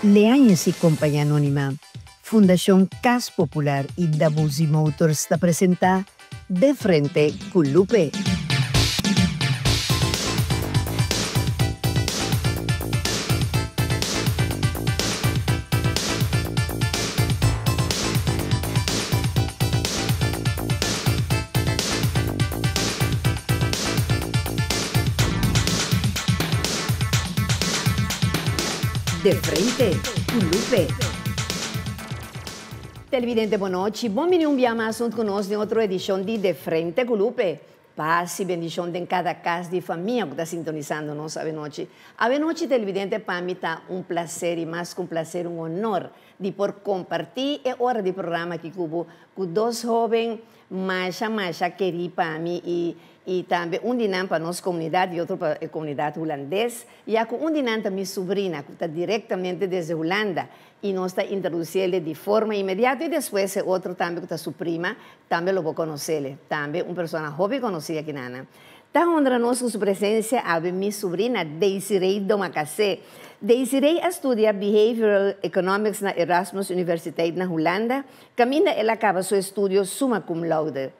Leañez y Compañía Anónima, Fundacion Cas Popular y Dabuzi Motors ta presenta De Frente cu Lupe. De Frente cu Lupe. Televidente bon nochi, bon bini un bia mas hunt cu nos den otro edicion di De Frente cu Lupe. Paz y bendicion den cada cas di famia cu ta sintonisando nos awenochi. Awenochi televidente pa mi ta un placer y mas cu un placer un honor di por comparti e ora di programa aki cu bo cu dos hoben masha masha keri pa mi y y tambe un di nan pa nos comunidad y otro pa e comunidad Hulandes ya cu un di nan ta mi sobrina cu ta directamente desde Hulanda y nos ta introduciele di forma inmediato y despues e otro tambe cu ta su prima tambe lo bo conocele tambe un persona hopi conoci aki nana. Ta honra nos cu su presencia awe mi sobrina Desiree Domacassé. Desiree a studia Behavioral Economics na Erasmus Universiteit na Hulanda, caminda el a caba su estudio summa cum laude.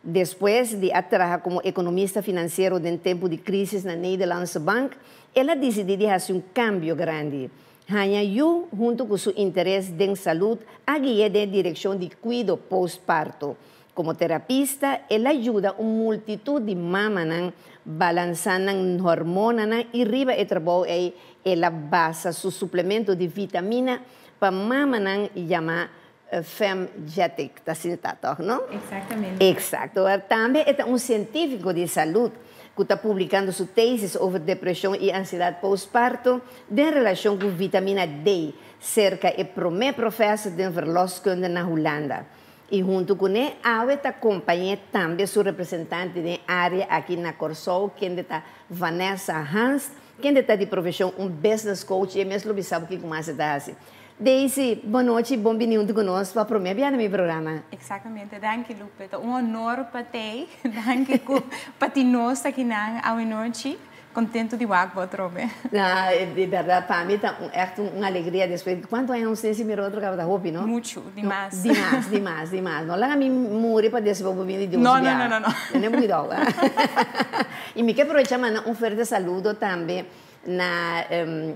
Despues di a traha como economista financiero den tempo di crisis na Nederlandse Bank, el a dicidi di haci un cambio grandi. Haña yu hunto cu su interes den salud a gui'e den direccion di cuido postparto. Komo terapista el a yuda un multitut di mamanan balansá nan hormonanan i riba e trabou ei el a basa su suplemento di vitamina pa mamanan yamá Femgetic. Ta asina ta tòg, no? Exactamente. Exacto. Tambe e ta un sientífiko di salud ku ta publikando su tesis over depreshon i ansiedat postparto den relashon ku vitamina D serka e promé profèser den verloskunde na Hulanda. I huntu kuné awe ta kompañ'é tambe su representante den área aki na Kòrsou kende ta Vanessa Hans, kende ta di profeshon un business coach i e mes lo bisa bo kiko mas e ta hasi. Daisy, bon nochi, bon bini huntu ku nos pa promé bia na mi programa. Exactamente, danki Lupe, ta un honor pa t'ei, danki ku pa tin nos akinan awe nochi. Contento di wak bo atrobe. Na, di berdad pa mi ta un echt un alegria despues di cuanto aña nos tin sin mira otro caba ta hopi no? Mucho, dimas. Dimas, dimas, dimas. No laga mi muri pa despues bo bini di un No, no, no, no, no. Tene cuidao. Y mi ke aprovecha manda un fuerte saludo tambe na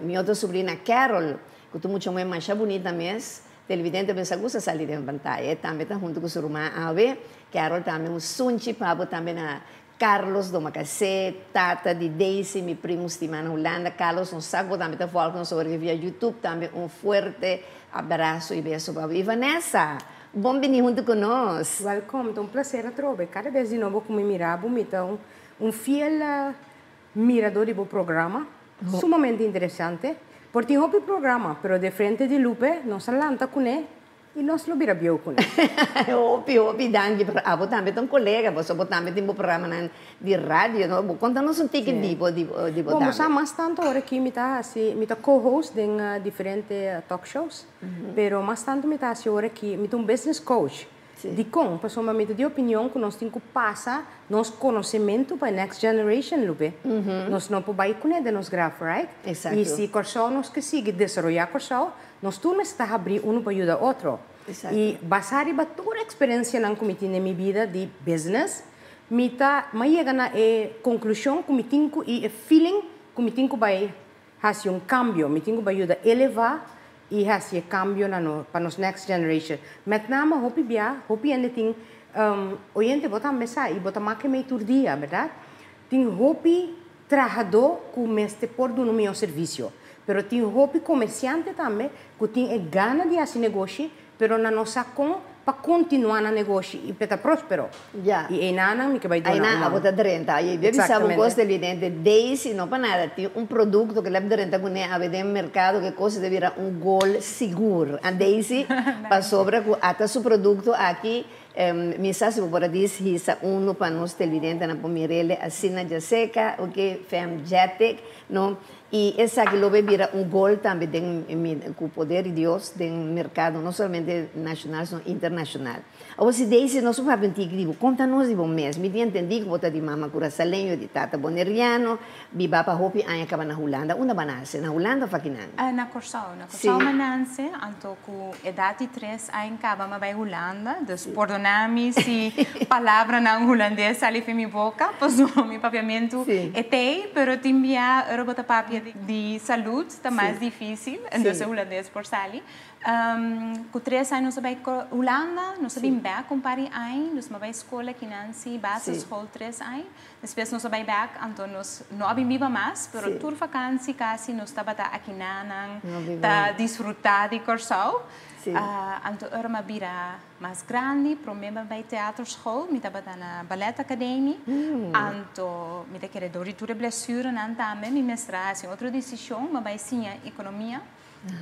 mi otro sobrina Carol cu ta un mucha muhe masha bunita mes. Televidente mester gusta sali den pantaya. E tambe ta hunto cu su ruman awe. Carol tambe un sunchi pa bo tambe na Carlos Domacassé, tata di Daisy, mi primo stima na Hulanda. Carlos, nos sa cu bo tambe ta volg nos awor via YouTube. Tambe un fuerte abrazo y beso pa bo. Y Vanessa, bon bini hunto cu nos. Welkom, ta un placer atrobe. Cada bes di nobo cu mi mira bo, mi ta un fiel mirador di bo programa. Sumamente interesante. Por tin hopi programa, pero De Frente di Lupe nos a lanta cune I nos lo bira bieu kuné. Hopi, hopi danki. Pero abo tambe ta un kolega, pasobra bo tambe tin bo programanan di radio, no? Bo konta nos un tiki di bo, di bo, di bo Bon, bo tambe. sa mas tantu ora ki mi ta hasi, mi ta co-host den diferente talk shows, pero mas tantu mi ta hasi ora ki mi ta un business coach. Dikon? Pasobra mi ta di opinion ku nos tin ku pasa nos konosementu pa e next generation, Lupe. Nos no por bai kuné den nos graf, right? Exacto. I si Kòrsou nos ke sigui desaroyá Kòrsou, Nos tur mester ta habrí unu pa yuda otro. I basá riba tur eksperensianan ku mi tin den mi bida di business, mi ta mi a yega na e konklushon ku mi tin ku i e feeling ku mi tin ku bai hasi un kambio, mi tin ku bai yuda elevá i hasi e kambio na no pa nos next generation. Met name hopi bia, hopi hende tin oyente bo tambe sa i bo ta make mei tur dia, bèrdat? Tin hopi trahadó ku mester por duna un mihó servisio. Pero tin hopi komersiante tambe ku tin e gana di hasi negoshi, pero nan no sa kon pa kontinuá nan negoshi i pa e ta próspero. Ya. I einanan mi ke bai duna un Einan man. abo ta drenta. I debe sa bo kos Exactamente. televidente, Daisy no pa nada tin un produkto ku el a drenta kuné awe den merkado ku e kos ta bira un gol sigur. A Daisy, pasobra ku ata su produkto aki. Mi sa si bo por a dis hisa unu pa nos televidentenan por mir'ele asina djaseca, ok, Femgetic, no? I esaki lo bay bira un gol tambe den mi cu poder di Dios den mercado no solamente nacional sino internacional. Awor si Daisy nos por papia un tiki di bo, conta nos di bo mes. Mi tin entendi cu bo ta di mama Curaçaleño, di tata Boneriano, biba pa hopi aña caba na Hulanda. Unda bo a nace? Na Hulanda of akinan? Na Corsou. Na Corsou mi a nace, anto cu edad di tres aña caba mi a bay Hulanda. Dus pordona mi si palabranan Hulandes sali fi mi boca, pasobra mi papiamentu e t'ey, pero tin bia ora bo ta papia di salud ta mas dificil, entonces Hulandes por sali. Ku tres aña nos a bai Hulanda, nos a bin bek un par di aña, nos a bai skol akinan si, basisschool tres aña, despues nos a bai bek, anto nos no a bin biba mas, pero tur vakansi kasi nos tabata akinanan ta disfruta di Kòrsou. Anto ora mi a bira mas grandi, promé mi a bai teaterschool, mi tabata na ballet academie, anto mi ta kere dor di tur e blessurenan tambe mi mester a hasi otro desishon, mi a bai siña ekonomia.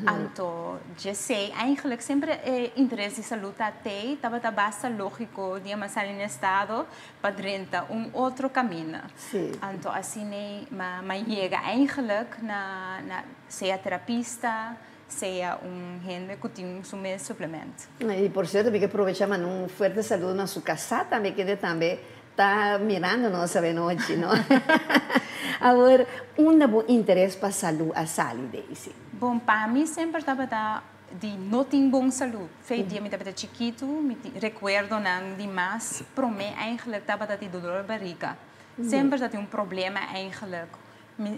Anto djesei eigenlijk semper e interes di salud ta tei, tabata basta logico di a sali na estado pa drenta un otro camina. Anto asin'ei m'a yega eigenlijk na na sea terapista, sea un hende cu tin su mes suplement. Y por cierto mi ke probecha manda un fuerte saludo na su casá tambe kende tambe Ta mirando nos avenochi, no? Awor, unda bo interes pa salú a sali, Daisy? Bon, pa mi semper tabata di no tin bon salú. Fe dia mi tabata chikitu, mi tin rekuerdonan di mas promé eigenlijk tabata di dolor bariga. Semper ta tin un problema eigenlijk. Mi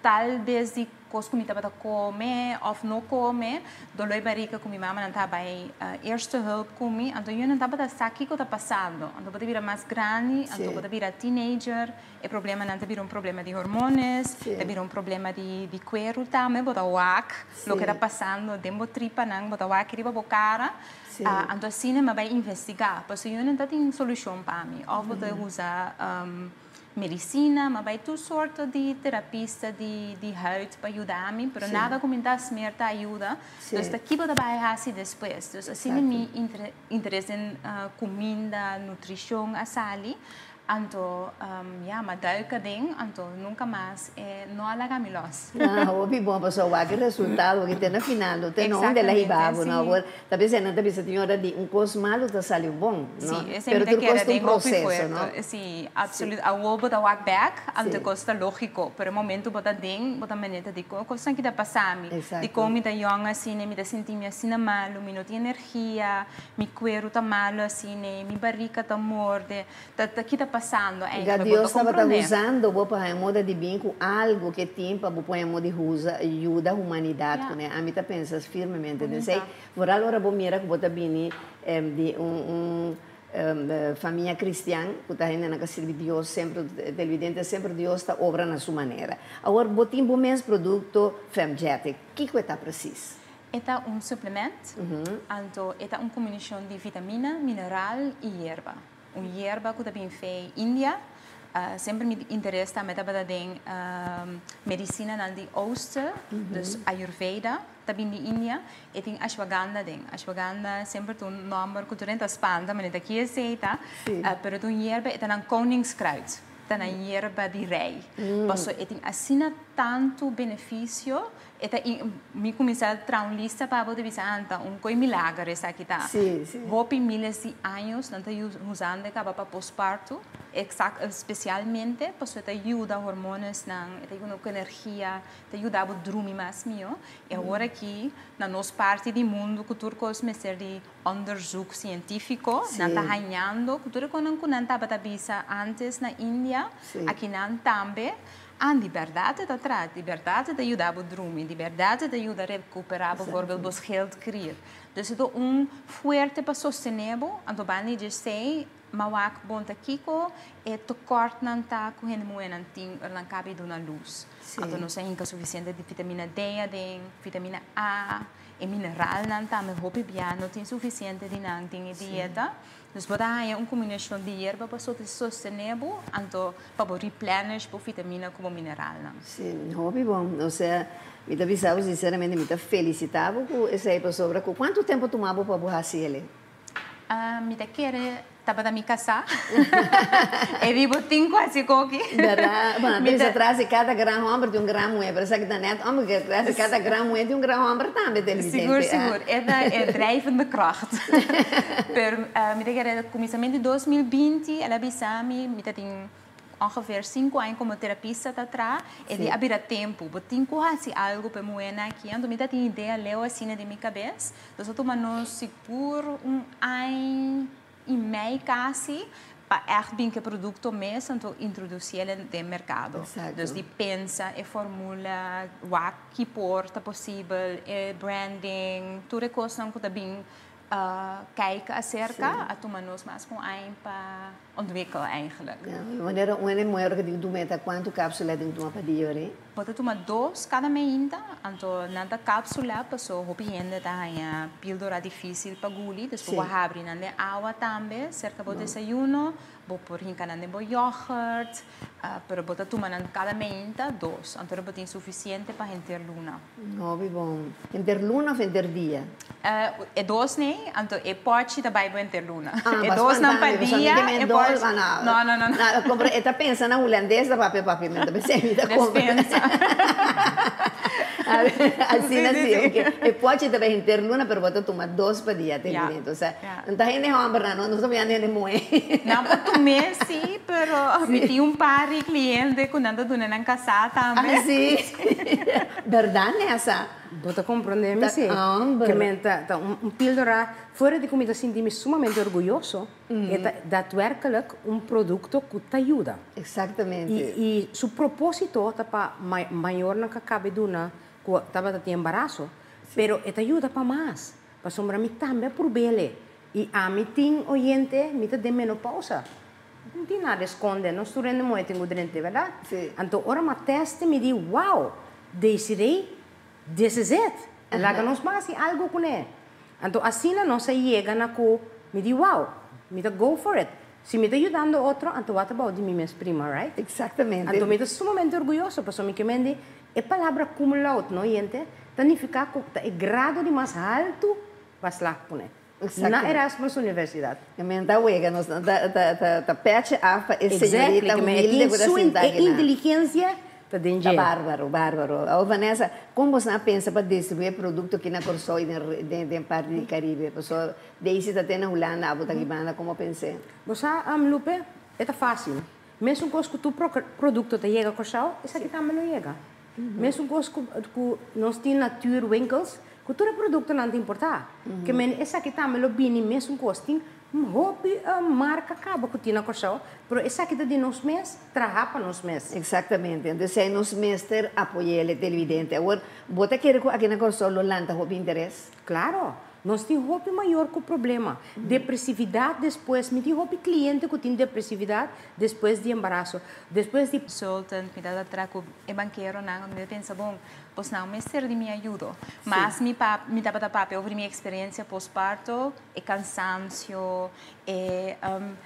tal bes di kos ku mi tabata kome òf no kome, doló e barika ku mi mamanan ta bai eerste hulp ku mi, anto yonan tabata sa kiko ta pasando. Anto bo ta bira mas grandi, anto bo ta bira teenager, e problemanan ta bira un problema di hormones, ta bira un problema di di kueru tambe, bo ta wak loke ta pasando den bo tripanan, bo ta wak riba bo kara. Anto asina mi a bai investigá, pasobra yonan ta tin solushon pa mi, òf bo ta usa Medicina, m'a bai tur sorto di terapista di di huid pa yuda mi, pero nada cu mi ta smer ta ayuda. Dus ta kibo ta bai haci despues. Dus asina mi interes den cuminda, nutricion a sali. Anto ya, m'a duik aden, anto nunca mas e no a laga mi los. Ah, hopi bon, pasobra wak e resultado aki te na final, no te no unda el a hiba bo, no. Awor, ta bisa nan ta bisa tin ora di un cos malo ta sali un bon, no? Sí, esei mi ta kere den hopi fuerte. Sí, absoluut. Awor bo ta wak bek, anto e cos ta logico, pero e momento bo ta den, bo ta manera ta di con e cosnan ki ta pasa mi? Dicon mi ta yong asina, mi ta sinti mi asina malo, mi no tin energia, mi cuero ta malo asina, mi barica ta morde. Ta ta ki ta pasando Ga eigenlijk? Bo Dios ta tabata comprende? usando bo pa haña moda di bin ku algu ke tin pa bo pone moda di usa yuda humanidat kuné. Ami ta pensa firmemente den esei. Foral ora bo mira ku bo ta bini di un un famia kristian ku ta hendenan ka sirbi Dios semper televidente semper Dios ta obra na su manera. Awor bo tin bo mes produkto Femgetic. Kiko e ta presis? E ta un suplement, anto e ta un kombinashon di vitamina, mineral i yerba. Un yerba ku ta bin fe India. Semper mi interes tambe tabata den medisinanan di oosten, dus Ayurveda ta bin di India. E tin ashwagandha den. Ashwagandha semper ta un nòmber ku tur hende ta spanta, manera ta ki esei ta, pero ta un yerba, e ta nan koningskruid, ta nan yerba di rei. Pasobra e tin asina tantu benefisio. E ta mi kuminsá traha un lista pa bo ta bisa anta un koi milager esaki ta. Hopi miles di años nan ta usando e kaba pa posparto, spesialmente pasobra e ta yuda hormonesnan, e ta yuda ku energia, e ta yuda bo drumi mas mihó. I awor aki na nos parti di mundu ku tur kos mester di onderzoek sientífiko, nan ta hañando ku tur e konan ku nan tabata bisa ántes na India, akinan tambe. An, di bèrdat e ta traha, di bèrdat e ta yuda bo drumi, di bèrdat e ta yuda rekuperá bijvoorbeeld bo schildklier. Dus e ta un fuerte pa sostené bo, anto banda di djesei, m'a wak bon ta kiko e tekortnan ta ku hende muhénan tin ora nan kaba di duna lus. Anto nos a hinka sufisiente di vitamina D aden, vitamina A, e mineralnan tambe hopi bia no tin sufisiente di nan den e dieta. Dus bo ta haña un kombinashon di yerba pa sostené bo, anto pa bo replenish bo vitamina ku bo mineralnan. Sí, hopi bon. Osea, mi ta bisa bo sinceramente, mi ta felicita bo ku esei pasobra ku kuantu tempu tuma bo pa bo hasi el'e? Mi ta kere tabata mi kasá. E di bo tin ku hasi koki. Bèrdat? Bueno, pensa tras di kada gran hòmber tin un gran muhé, pero esaki ta nèt òmber ke tras di kada gran muhé tin un gran hòmber tambe, televidente. Sigur, sigur. E ta e drijvende kracht. Pero mi ta kere kuminsamentu di 2020 el a bisa mi, mi ta tin ongeveer sinku aña komo terapista ta traha, e di a bira tempu, bo tin ku hasi algu pa e muhénan aki. Anto mi ta tin idea leu asina den mi kabes. Nos a tuma nos sigur un aña i mei kasi pa ègt bin ku e produkto mes, anto introdusié el den merkado. Dus di pensa e formula, wak ki por ta posibel, e branding, tur e kosnan ku ta bin kijk aserka, a tuma nos mas ku un aña pa ontwikkel eigenlijk. Ja, manera un hende muher ku tin tuma eta kuantu kapsula tin tuma pa dia ori? Bo ta tuma dos kada meinta, anto nan ta kapsula paso hopi hende ta haña píldora difísil pa guli, dus bo por habri nan den awa tambe serka bo desayuno, bo por hinka nan den bo yoghurt, pero bo ta tuma nan kada meinta dos, anto bo tin sufisiente pa henter luna. Hopi bon. Henter luna of henter dia? E dos nei, anto e pochi ta bai bo henter luna. E dosnan pa dia, e pochi. No, no, no. No, e ta pensa na hulandes ta papia papiamento, p'esei mi ta compra. Despensa. Asina si, ok. E pochi ta bai henter luna, pero bo ta tuma dos pa dia, te bonito. Osea, no ta hende hombernan, no, nos ta mirando hende muhé. Nan por tum'é si, pero mi tin un par di cliente ku nan ta duna nan kasá tambe. Ah, si? Berdad Nessa? Bo ta comprende mi si? Ke men ta ta un pildora fuera di ku mi ta sinti mi sumamente orguyoso e ta daadwerkelijk un produkto ku ta yuda. Exactamente. I su proposito ta pa mayornan ka kabe duna ku tabata tin embaraso pero e ta yuda pa mas pasobra mi tambe a purbele i ami tin oyente mi ta den menopausa. No tin nada esconde, nos tur hende moe tin cu drente, verdad? Sí. Anto ora m'a teste mi di, wow, Desiree, this is it! Laga nos ban haci algo cune. Anto asina nos a yega na cu mi di, wow, mi ta go for it. Si mi ta yudando otro, anto what about di mi mes prima, right? Exactamente. Anto mi ta sumamente orguyoso pasobra mi ke men di e palabra cum laude, no yente, ta nifica cu ta e grado di mas halto pa slag pone. Na Erasmus Universidad. E men ta wega nos ta ta ta peche af pa e señorita humilde ku ta sinta aki nan. E inteligencia ta den dje. Ta barbaro, barbaro. Awor Vanessa, kon bosnan a pensa pa distribuí e produkto aki na Kòrsou i den den parti di Karibe? Pasobra Daisy ta te na Hulanda, abo ta aki banda, komo pens'é? Bo sa, Lupe, e ta fásil. Mesun kos ku tur produkto ta yega Kòrsou, esaki tambe lo yega. Mesun kos ku nos tin natuurwinkels, ku tur e produktonan ta importá. Ke men esaki tambe lo bini mesun kos. Tin hopi marka kaba ku tin na Kòrsou, pero esaki ta di nos mes, traha pa nos mes. Eksaktamente. Entonces ei nos mester apoy'é el televidente. Awor, bo ta kere ku aki na Kòrsou lo lanta hopi interes? Klaro. Nos tin hopi mayor ku problema. Depresividat despues, mi tin hopi kliente ku tin depresividat despues di embaraso, despues di. Consultant, mi ta traha ku e bankeronan, mi ta pensa, bon, bos nan mester di mi ayudo. Mas mi pap, mi tabata papia over di mi eksperensia postparto, e kansansio, e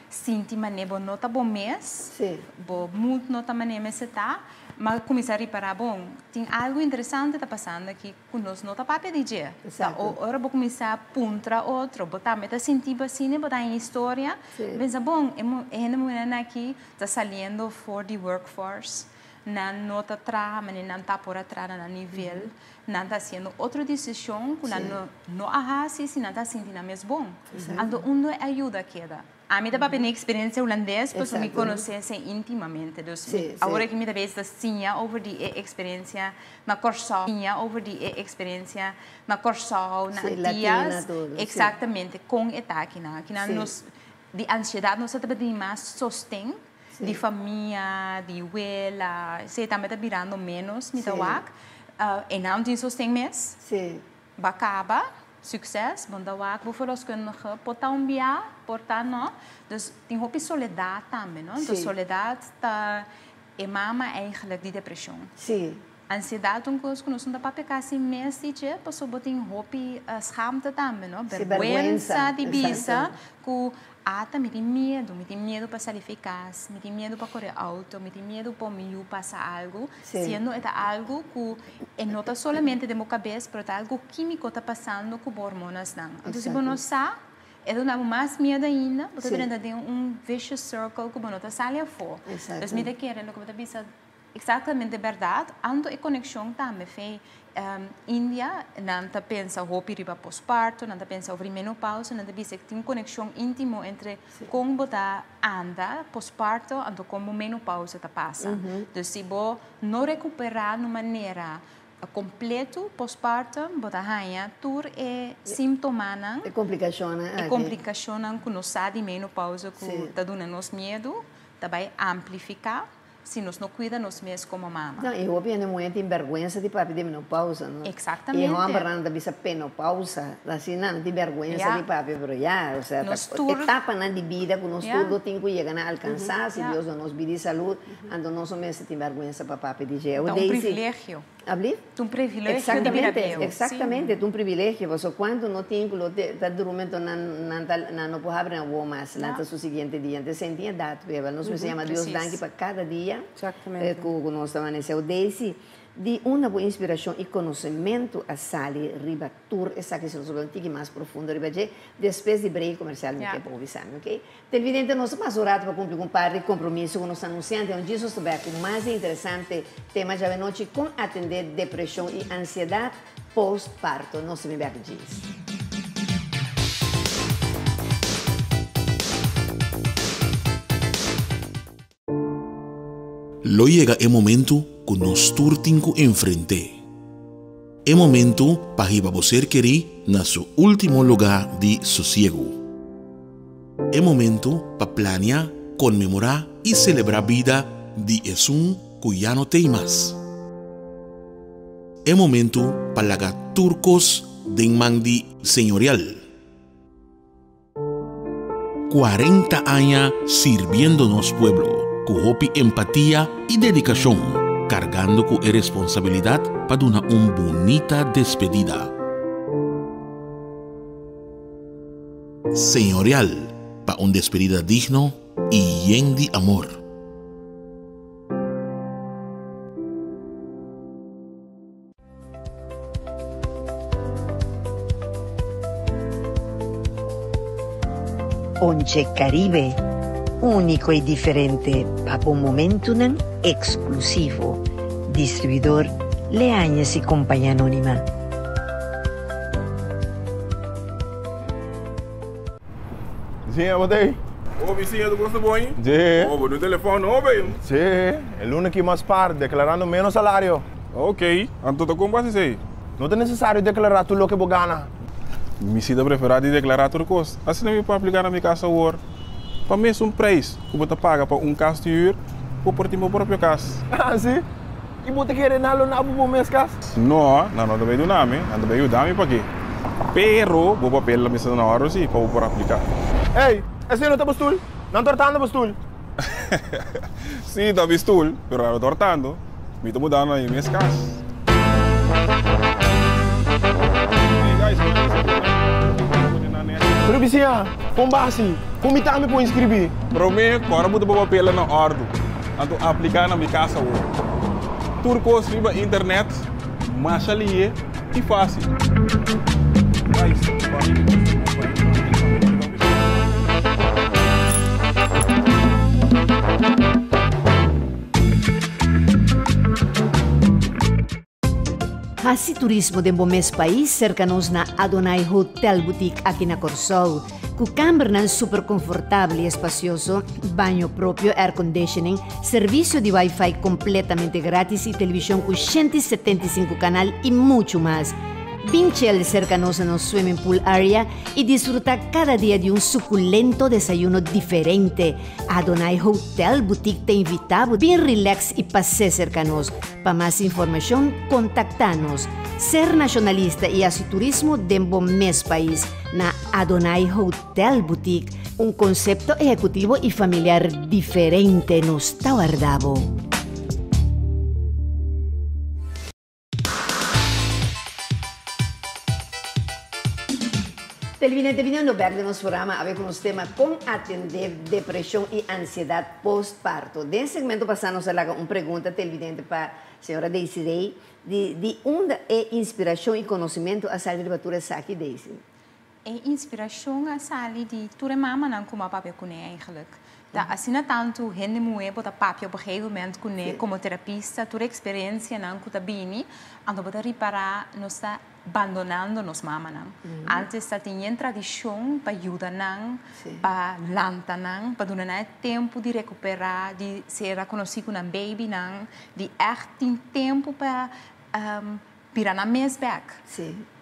sinti manera bo no ta bo mes, bo mood no ta manera mester ta, mi a kuminsá ripará, bon, tin algu interesante ta pasando aki. Ku nos no ta papia di dje. Ta ora bo kuminsá puntra otro, bo tambe ta sinti bo asina, bo ta haña historia, bo pensa, bon, e hende muhernan aki ta saliendo for di workforce, nan no ta traha manera nan ta por a traha na nan nivel, nan ta hasiendo otro desishon ku nan no a hasi si nan ta sinti nan mes bon. Anto unda e ayuda keda? Ami ta papia na experiencia hulandes pasobra mi conoce esey intimamente. Dus awor aki mi ta bezig ta siña over di e experiencia na Corsou, siña over di e experiencia na Corsou, na Antillas. Exactamente, con e ta akinan. Akinan nos, di ansiedad nos ta tabata tin mas sosten di famia, di wela, esey tambe ta birando menos mi ta wak. E nan tin sosten mes. Ba caba, succes, bon ta wak bo verloskundige por ta un bia, por ta no. Dus tin hopi soledad tambe, no? Entonces soledad ta e mama eigenlijk di depresion. Ansiedad ta un cos cu nos no ta papia casi mes di dje, pasobra bo tin hopi schaamte tambe, no? Berguensa di bisa cu Ata mi tin miedu, mi tin miedu pa sali fi kas, mi tin miedu pa kore outo, mi tin miedu pa mi yu pasa algu, siendo e ta algu ku e no ta solamente den bo kabes, pero ta algu kímiko ta pasando ku bo hormonasnan. Anto si bo no sa, E duna bo mas miedo ainda, bo ta drenta den un vicious circle ku bo no ta sali afó. Dus mi ta kere loke bo ta bisa eksaktamente bèrdat, anto e konekshon tambe fe India, nan ta pensa hopi riba posparto, nan ta pensa over di menopausa, nan ta bisa ku tin un konekshon íntimo entre kon bo ta anda posparto anto kon bo menopausa ta pasa. Dus si bo no rekuperá na un manera Kompleto postpartum bo ta haña tur e símptomanan. E komplikashonnan aki. E komplikashonnan ku nos sa di menopausa ku ta duna nos miedu ta bai amplifiká si nos no kuida nos mes komo mama. No, i hopi hende muhé tin bèrgwensa di papia di menopausa, no? Eksaktamente. I e hòmbernan ta bisa penopausa, asina nan tin bèrgwensa di papia, pero ya, osea ta etapanan di bida ku nos tur lo tin ku yega na alkansá si Dios duna nos bida i salud. Anto nos no mester tin bèrgwensa pa papia di dje. Ta un privilegio. Ablief? Ta un privilegio di bira bieu. Exactamente, ta un privilegio. Pasobra cuanto no tin cu lo ta drumi anto nan nan ta nan no por habri nan wowo mas lanta su siguiente dia. Anto esei tin edat beba. Nos mester yama Dios danki pa cada dia cu nos ta manece. Daisy, di unda bo inspiracion y conocemento a sali riba tur esaki? Si nos a bai un tiki mas profundo riba dje despues di break comercial mi ke pa bo bisa mi, ok? Televidente, nos ta pasa un rato pa cumpli cu un par di compromiso cu nos anunciante. Un Jesus ta bek cu mas di interesante tema djawe nochi, con atende depresion y ansiedad postparto. Nos ta bin bek djis. Lo yega e momento cu nos tur tin cu enfrent'é. E momento pa hiba bo ser kerí na su último lugá di sosiegu. E momento pa plania, konmemorá i selebrá bida di esun ku ya no t'ei mas. E momento pa laga tur kos den man di Señorial. 40 aña sirbiendo nos pueblo ku hopi empatia i dedikashon, kargando ku e responsabilidat pa duna un bunita despedida. Señorial pa un despedida digno i yen di amor. Ponche Caribe, úniko i diferente pa bo momentunan eksklusivo. Distribuidor Leañez y Compañía Anónima. Bisiña, bo ta ei? Oh, bisiña, tu gosta bon? Sí. Oh, bo no telefòn no, bay. Sí, e luna aki mas par, deklarando ménos salario. Ok, anto ta kon bo hasi esei? No ta nesesario deklará tur loke bo gana. Mi si ta preferá di deklará tur kos. Asina mi por apliká na mi kas awor. Pa mesun preis ku bo ta paga pa un kas di hür, bo por tin bo propio kas. Ah, si? I bo ta kere nan lo na bo bo mes kas? No, nan no ta bay duna mi, nan ta bay yuda mi paki. Pero bo papel lo mester ta na orde si pa bo por aplica. Ey, esey no ta bo stul? Nan tortando bo stul. Si, ta mi stul, pero nan no tortando. Mi ta mudando na mi mes kas. Pero bisiña, kon basi? Kon mi tambe por inscribi? Prome, kora bo ta bo papelnan na ordu. Anto apliká na mi kas awor. Tur kos riba internet masha lihe i fásil. Hasi turismo den bo mes pais serka nos na Adonai Hotel Boutique aki na Kòrsou. Ku kambernan super konfortabel i espasioso, baño propio, air conditioning, servisio di wifi kompletamente gratis i televishon ku 175 kanal i muchu mas. Bin chel serka nos na nos swimming pool area i disfrutá kada dia di un sukulento desayuno diferente. Adonai Hotel Boutique ta invitá bo bin relax i pas'é serka nos. Pa mas informashon kontaktá nos. Ser nashonalista i hasi turismo den bo mes pais na Adonai Hotel Boutique, un konsepto ehekutivo i familiar diferente nos ta warda bo. Televidente, biniendo bek den nos programa awe ku nos tema Kon atendé depreshon i ansiedat postparto. Den segmento pasá nos a laga un pregunta televidente pa señora Daisy Rey di di unda e inspirashon i konosementu a sali riba tur esaki, Daisy? E inspirashon a sali di tur e mamanan ku m'a papia kuné eigenlijk. Ta asina tantu hende muhé bo ta papia op een gegeven moment kuné komo terapista, tur e eksperensianan ku ta bini, anto bo ta ripará nos ta bandonando nos mamanan. Antes ta tin yen tradishon pa yuda nan, pa lanta nan, pa duna nan e tempu di rekuperá, di sera konosí ku nan babynan, di ègt tin tempu pa bira nan mes bèk.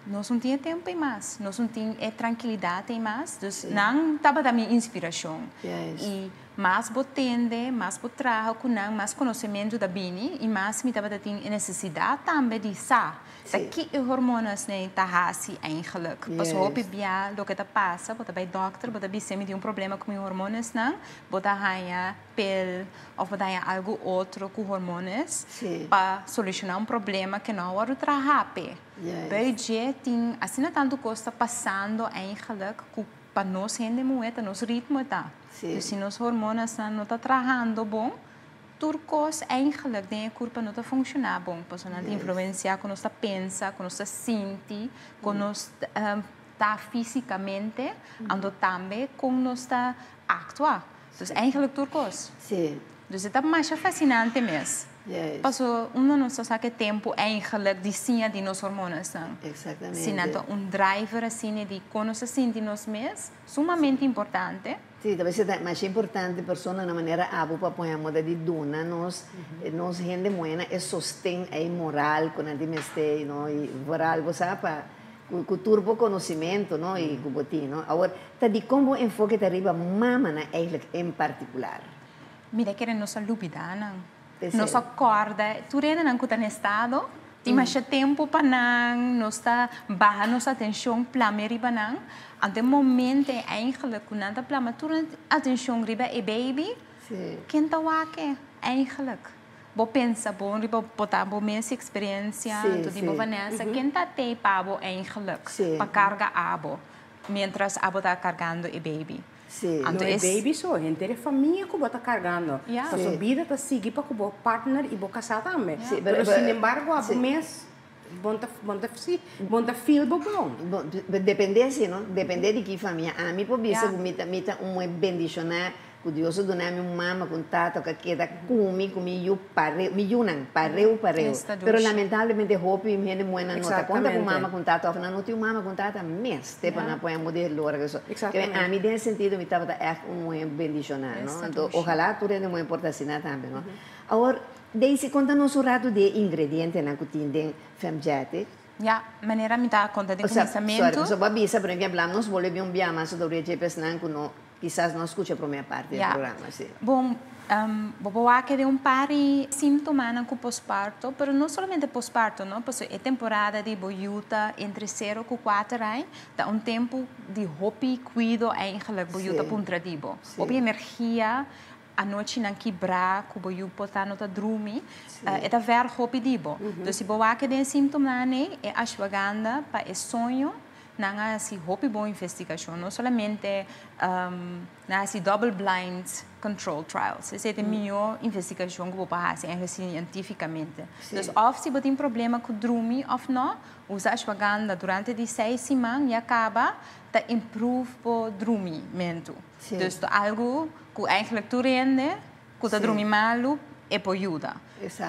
Nos no tin e tempu ei mas, nos no tin e trankilidat ei mas, dus nan tabata mi inspirashon. I mas bo tende, mas bo traha ku nan, mas konosementu ta bini i mas mi tabata tin e nesesidat tambe di sa ta ki e hormonasnan ta hasi eigenlijk. Pasobra hopi bia loke ta pasa, bo ta bai dòkter, bo ta bisa mi tin un problema ku mi hormonasnan, bo ta haña pil of bo ta haña algu otro ku hormones pa solushoná un problema ke no a wòrdu traha p'e. Bui dje tin asina tantu kos ta pasando eigenlijk ku pa nos hende muhé ta nos ritmo ta. Dus si nos hormonasnan no ta trahando bon, tur kos eigenlijk den e kurpa no ta funshoná bon pasobra nan ta influensiá kon nos ta pensa, kon nos ta sinti, kon nos ta físikamente, anto tambe kon nos ta aktua. Dus eigenlijk tur kos. Dus e ta masha fasinante mes. Paso uno no sa sa ke tempu eigenlijk di siña di nos hormonasnan. Si nan ta un driver asina di kon nos ta sinti nos mes, sumamente importante. Sí, ta bes ta masha importante persona na manera abo pa pone moda di duna nos nos hende muhé e sosten ei moral ku nan tin mester, no, i vooral bo sa pa Ku tur bo conocimento no y ku bo tin no. Awor ta dikon bo enfoke ta riba mamanan eigenlijk en particular? Mira kere nos a lubida nan. Nos a corda tur hendenan ku ta na estado tin masha tempo pa nan, nos ta baha nos atencion plame riba nan. Anto e momento eigenlijk ku nan ta plama tur nan atencion riba e baby, ken ta wak e eigenlijk? Bo pensa bon riba bo ta bo mes experiencia, anto di bo Vanessa, ken ta tei pa bo eigenlijk pa carga abo mientras abo ta cargando e baby? Anto no e baby so, henter e famia cu bo ta cargando. Pasobra bida ta sigui pa cu bo partner y bo casa tambe. Pero sinembargo abo mes bon ta bon ta si bon ta feel bo bon. Bon, depende si no, depende di ki famia. Ami por bisa cu mi ta mi ta un muhe bendiciona cu Dios a duna mi un mama cu un tata cu a keda cu mi, cu mi yu pareu, mi yunan pareu pareu. Pero lamentablemente hopi hende muhenan no ta conta cu un mama cu un tata of nan no tin un mama cu un tata mes te pa nan pone amor di lora cu eso. Ami den e sentido mi tabata echt un muhe bendiciona no. Anto ojalá tur hende muhe por ta asina tambe no. Awor, Daisy, konta nos un ratu di e ingredientenan ku tin den Femgetic. Ya, manera mi ta konta den kuminsamentu. Sorry, pasobra bo a bisa, pero mi a bla nos bolbe bin un bia mas sobre dje pesnan ku no kisas no a skucha promé parti di e programa, si. Bon, bo por wak den un par di síntomanan ku posparto, pero no solamente posparto, no, pasobra e temporada di bo yu ta entre sero ku kuater aña, ta un tempu di hopi kuido eigenlijk bo yu ta puntra di bo. Hopi energia Anochi nan kibrá ku bo yu por ta no ta drumi, e ta vèr hopi di bo. Dus si bo wak den e símptomanan ei, e ashwagandha pa e soño, nan a hasi hopi bon investigashon. No solamente nan a hasi double blind control trials. Esei ta e mihó investigashon ku bo por hasi eigenlijk sientífikamente. Dus òf si bo tin problema ku drumi òf nò, usa ashwagandha durante di seis siman ya kaba ta improve bo drumimentu. Dus ta algu ku eigenlijk tur hende ku ta drumi malu e por yuda.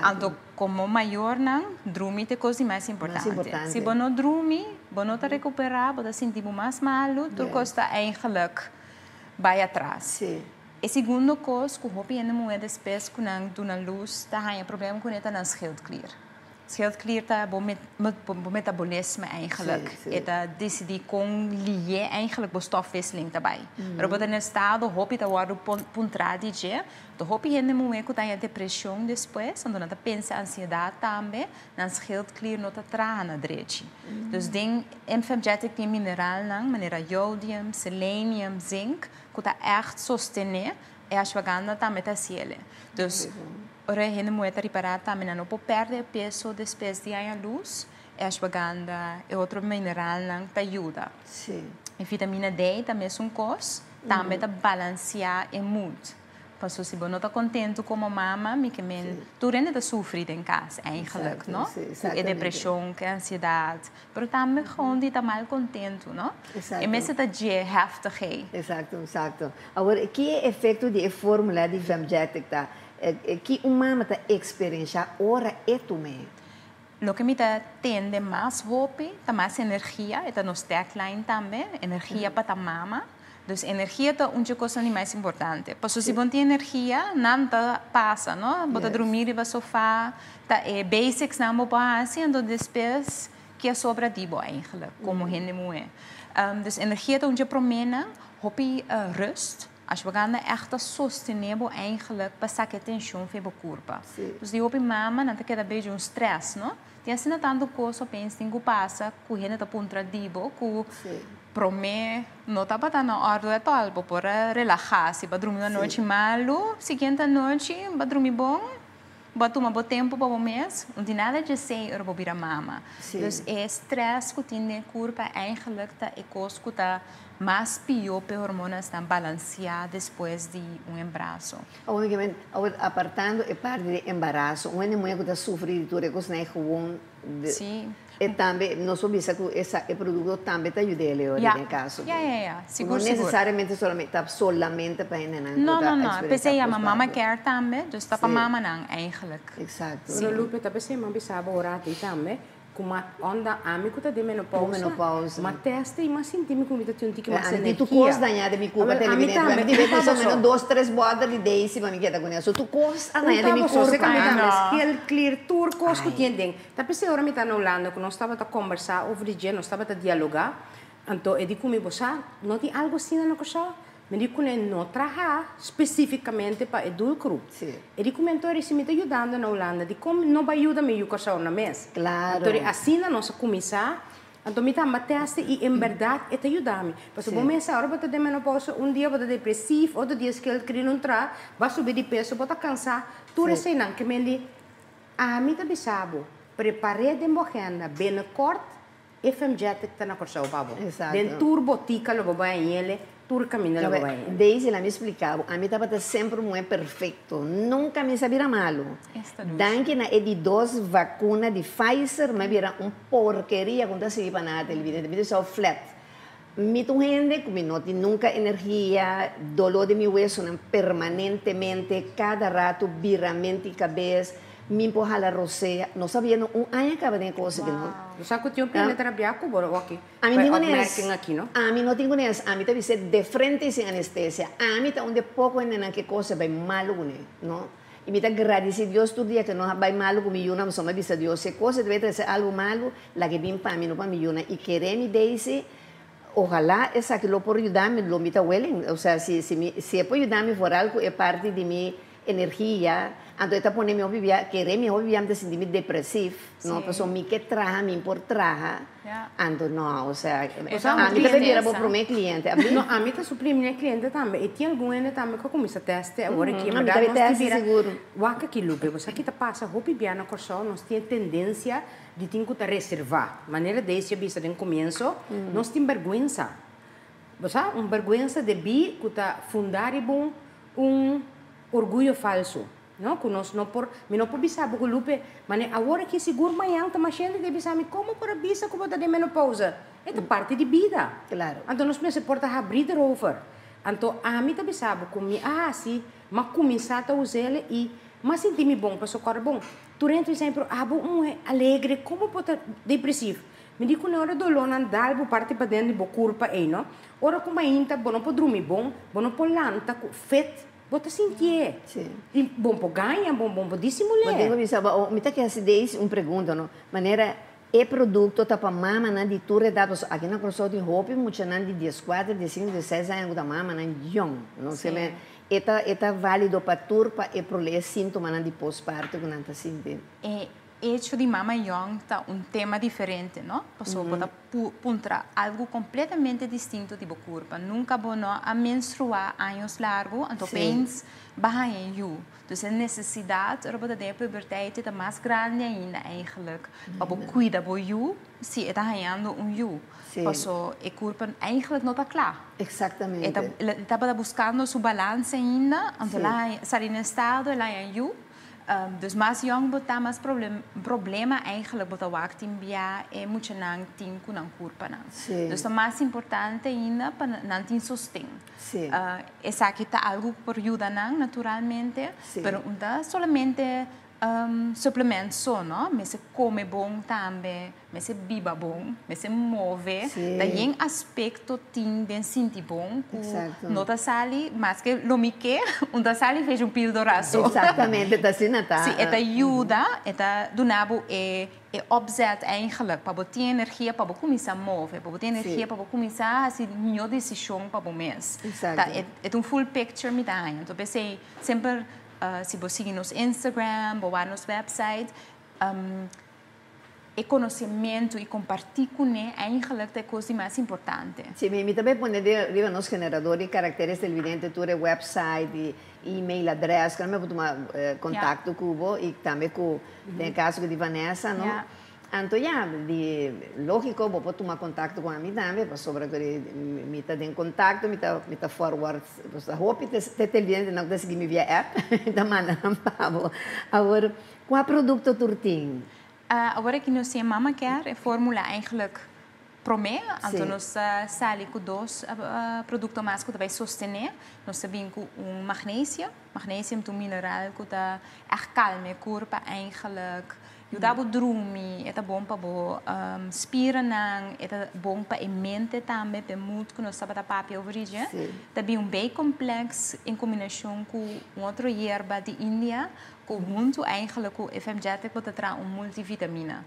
Anto komo mayornan drumi ta e kos di mas importante. Si bo no drumi bo no ta rekuperá, bo ta sinti bo mas malu, tur kos ta eigenlijk bai atras. E segundo kos ku hopi hende muhé despues ku nan duna lus ta haña problema kuné ta nan schildklier. Schildklier ta bo bo metabolisme eigenlijk. E ta disidí kon lié eigenlijk bo stofwisseling ta bai. Pero bo ta na estado hopi ta wòrdu puntrá di dje. Ta hopi hende muhé ku ta haña depreshon despues, anto nan ta pensa ansiedat tambe, nan schildklier no ta traha na drechi. Dus den Infemgetic tin mineralnan manera jodium, selenium, zink ku ta ègt sostené e ashwagandha tambe ta hasiel. Dus Ora e hende muhé ta ripará tambe nan no por pèrdè e peso despues di haña lus, e ashwagandha, e otro mineralnan ta yuda. E vitamina D ta mesun kos, tambe ta balansiá e mood. Paso si bo no ta kontentu komo mama, mi ke men tur hende ta sufri den kas eigenlijk, no? Ku e depreshon, ku e ansiedat, pero tambe gewoon di ta mal kontentu, no? E mester ta dje heftig ei. Eksakto, eksakto. Awor, ki e efekto di e formula di Femjetic ta? Ki un mama ta eksperenshá ora e tum'é? Loke mi ta tende mas hopi ta mas energia, e ta nos tagline tambe, energia pa ta mama. Dus energia ta un dje kosnan di mas importante. Pasobra si bo no tin energia, nan ta pasa, no? Bo ta drumí riba sofá, ta e basicsnan bo por hasi, anto despues ke a sobra di bo eigenlijk komo hende muhé. Dus energia ta un dje proménan, hopi rust. Ashwagandha ègt ta sostené bo eigenlijk pa saka e tenshon for bo kurpa. Dus di hopi mama nan ta keda bechi un strès, no? Tin asina tantu kos opeens tin ku pasa ku hende ta puntra di bo ku promé no tabata na òrdu ètòl. Bo por a relahá. Si bo a drumi un anochi malu, siguiente anochi bo a drumi bon. Bo a tuma bo tempu pa bo mes, no tin nada djesei ora bo bira mama. Dus e stress ku tin den kurpa eigenlijk ta e kos ku ta mas pió p'e hormonasnan balansiá despues di un embaraso. Awor mi ke men, awor apartando e parti di embaraso, un hende muhé ku ta sufri di tur e kosnan ei gewoon Sí. E tambe, nos por bisa ku esa e produkto tambe ta yuda e ora den e kaso. Ya, ya, ya. Sigur, sigur. No nesesariamente solamente, ta solamente pa hendenan ku ta eksperensiá. No, no, no. P'esei yama mama care tambe, dus ta pa mamanan eigenlijk. Eksakto. Pero Lupe, ta p'esei m'a bisa bo ora aki tambe, ku m'a onda ami ku ta den menopousa, m'a testa i m'a sinti mi ku mi ta tin un tiki mas energia. Ami tur kos dañá den mi kurpa, televidente. Ami tin bes menos dos, tres bòter di Daisy pa mi keda kuné. So tur kos a dañá den mi kurpa. Mi tambe, skil, klier, tur kos ku tin den. Ta p'esei ora mi ta na Hulanda ku nos tabata kombersá over di dje, nos tabata dialogá, anto e di ku mi, Bo sa, no tin algu asina na Kòrsou? Mi di kuné, No traha spesífikamente pa e doelgroep. E di ku mi, Anto e si mi ta yudando na Hulanda, dikon no bai yuda mi yu Kòrsou na mes? Anto di asina nos a kuminsá, anto mi tamba tèste i en bèrdat e ta yuda mi. Pasobra bo mes sa, ora bo ta den menopousa, un dia bo ta depresif, otro dia skildklier no traha, bo a subi di peso, bo ta kansá, tur eseinan ke men di. Ami ta bisa bo, prepar'é den bo agenda, binnenkort e Femjetic ta na Kòrsou pa bo. Den tur botika lo bo bai hañ'ele, tur kaminda lo bo bai hañ'ele. Daisy, laat mi splika bo, ami tabata semper un muhé perfekto, nunka mi sa bira malu. Danki na e di dos vakuna di Pfizer mi a bira un porkeria ku no ta sirbi pa nada televidente, mi ta usao flat. Mi ta un hende ku mi no tin nunka energia, doló den mi wesonan permanentemente, kada ratu birament'i kabes, mi por hala rosea. No sabia no un aña kaba den e kos aki no. Bo sa ku tin un pende ta rabia ku bo aki pa e opmerking aki no? Ami no tin kunes, ami ta bis'é de frente i sin anestesia. Ami ta un di e poko hendenan ku e kos a bai malu kuné no. I mi ta gradisí Dios tur dia ku no a bai malu ku mi yunan, pasobra mi a bisa Dios, si e kos a debe trese algu malu, Laga e bin pa mi, no pa mi yuna. I kere mi, Daisy, ojalá esaki lo por yuda mi, lo mi ta willing. Osea, si, si mi, si e por yuda mi vooral ku e parti di mi energia, anto e ta pone mi hopi bia, kere mi hopi bia mi ta sinti mi depresif, no, pasobra mi ke traha, mi por traha, anto no, osea, ami ta bira bo prome kliente. No, ami ta su primer kliente tambe. I tin algun hende tambe ku a kuminsá tèste awor aki. En bèrdat nos tin bira, wak aki Lupe, bo sa ki ta pasa hopi bia na Kòrsou, nos tin e tendensia di tin ku ta reservá. Manera Daisy a bisa den komienso, nos tin bèrgwensa. Bo sa, un bèrgwensa debí ku ta fundá riba un un orguyo falsu, no? Ku nos no por, mi no por bisa bo ku Lupe, mane awor aki sigur mañan ta mas hende ta bisa mi, komo por a bisa ku bo ta den menopousa? E ta parti di bida. Anto nos mester por ta habrí derover. Anto ami ta bisa bo ku mi a hasi, m'a kuminsá ta us'el i m'a sinti mi bon, pasobra kòrda bon, Tur hende ta bisa mi, pero abo un muhé alegre, komo bo ta depresivo? Mi di ku nan ora dolónan dal bo parti paden di bo kurpa ei, no? Ora ku mainta bo no por drumi bon, bo no por lanta ku fet, bo ta sintié. I bo por gaña, bo bo por disimul'é. Bo tin ku bisa bo, mi ta ke hasi Daisy un pregunta, no? Manera e produkto ta pa mamanan di tur edat, pasobra aki na Kòrsou tin hopi muchanan di dieskuater, diesinku, diesseis aña ku ta mamanan yòn, no? E ta e ta válido pa tur pa e prole e síntomanan di postparto ku nan ta sinti. E Hecho di mama young ta un tema diferente, no? Paso bo ta puntra algo completamente distinto di bo curpa. Nunca bo no a menstrua años largo, anto opeens bo a haña yu. Dus e necesidad ora bo ta den e puberteit ta mas grandi ainda eigenlijk pa bo cuida bo yu si e ta hañando un yu. Paso e curpa eigenlijk no ta cla. E tabata buscando su balance ainda, anto el a sali na estado, el a haña yu. Dus mas yong bo ta, mas problema eigenlijk bo ta wak tin bia e muchanan tin ku nan kurpanan. Dus ta mas importante ainda pa nan tin sosten. Esaki ta algu ku por yuda nan naturalmente, pero no ta solamente suplement so, no. Mester kome bon tambe. Mester biba bon, mester move, ta yen aspecto tin den sinti bon cu no ta sali maske lo mi ke, un ta sali fecha un pildora so. Exactamente, ta asina ta. Si, e ta yuda, e ta duna bo e opzet eigenlijk pa bo tin energia pa bo cuminsa move, pa bo tin energia pa bo cuminsa haci miho decision pa bo mes. Ta e ta un full picture mi ta haña. Enton p'esey semper si bo sigui nos Instagram, bo wak nos website, E konosementu i kompartí kuné eigenlijk ta e kos di mas importante. Sí, mi ta bay pone riba nos generador di karakteres televidente tur e website i email adres ku nan por tuma kontakto ku bo i tambe ku den e kaso di Vanessa no. Anto ya, di lógiko bo por tuma kontakto ku ami tambe pasobra ku mi ta den kontakto mi ta mi ta forward hopi te televidentenan ku ta sigui mi via app mi ta manda nan pa bo. Awor kua produkto tur tin? Awor aki nos tin e Mama Care, e formula eigenlijk prome, anto nos ta sali ku dos produkto mas ku ta bai sostené. Nos ta bin ku un magnesium, magnesium ta un mineral ku ta ègt kalma e kurpa eigenlijk, yuda bo drumi, e ta bon pa bo spiernan, e ta bon pa e mente tambe, pa e mood ku nos tabata papia over di dje. Ta bin un B-complex en kombinashon ku un otro yerba di India Ku huntu eigenlijk ku Femgetic bo ta traha un multivitamina.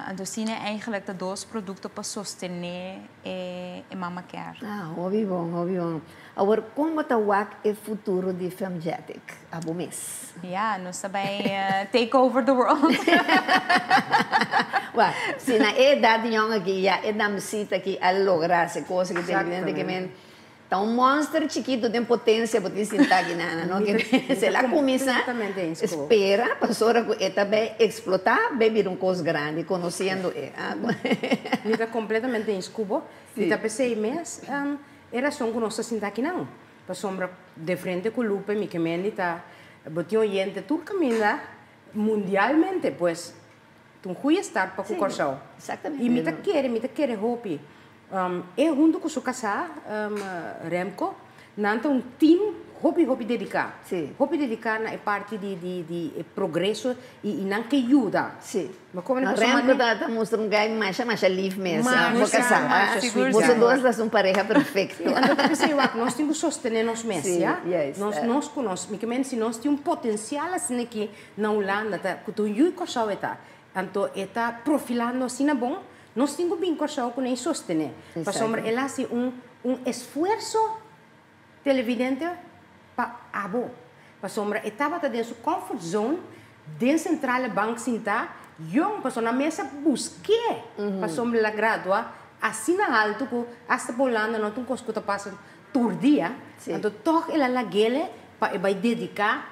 Anto asina eigenlijk ta dos produkto pa sostené e mama care. Ah, hopi bon, hopi bon. Awor, kon bo ta wak e futuro di Femgetic abo mes? Ya, nos ta bai take over the world. Wak, si na e edat yòn aki ya e damsita aki a logra hasi kos aki, televidente ke men Ta un monster chikitu den potencia bo tin sinta aki nana no ke se la cuminsa spera pasobra cu e ta bay explota bay bira un cos grandi conociendo e. Mi ta completamente eens cu bo mi ta pesey mes e razon cu nos ta sinta aki nan pasobra de frente cu Lupe mi ke Mandy ta bo tin oyente tur caminda mundialmente pues Ta un goeie start pa ku Kòrsou. I mi ta kere, mi ta kere hopi. E huntu ku su kasá, Remco, nan ta un team hopi, hopi dediká. Hopi dediká na e parti di, di, di e progreso i i nan ke yuda. Ma Remco ta mustra un guy masha, masha lief mes. Bo kasá. Boso dos ta un pareha perfecto. Anto ta p'esei wak, nos tin ku sostené nos mes, ya. Nos, nos ku nos. Mi ke mende si nos tin un potensial asina aki Na Hulanda ta ku ta un yu Kòrsou e ta. Anto e ta profilando asina bon, nos tin ku bin Kòrsou ku nan i sostené. Pasobra el a hasi un un esfuerso televidente pa abo. Pasobra e tabata den su comfort zone den Centrale Bank sintá yong pasobra nan mes a busk'é pasobra el a gradua asina haltu ku asta pa Hulanda no ta un kos ku ta pasa tur dia. Anto tòg el a lag'é pa e bai dediká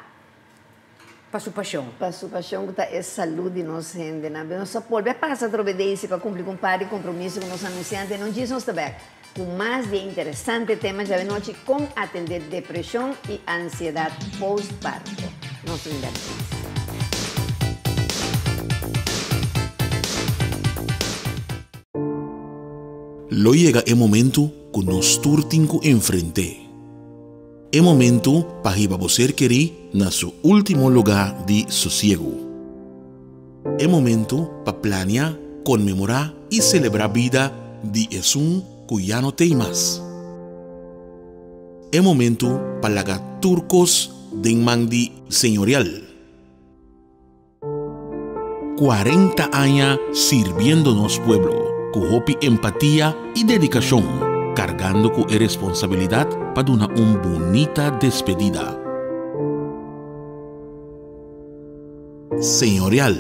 Pa su pasion. Pa su pasion cu ta e salud di nos hendenan. Pero nos a bolbe a pasa atrobe Daisy pa cumpli cu un par di compromiso cu nos anunciante. No djis nos ta bek cu mas di e interesante tema djawe nochi con atende depresion y ansiedad postparto. Nos ta bin bek djis. Lo yega e momento cu nos tur tin cu enfrent'é. E momento pa hiba bo ser kerí na su último lugá di sosiegu. E momento pa plania, konmemorá i selebrá bida di esun ku ya no t'ei mas. E momento pa laga tur kos den man di Señorial. 40 aña sirbiendo nos pueblo ku hopi empatia i dedikashon, kargando ku e responsabilidat pa duna un bunita despedida. Señorial.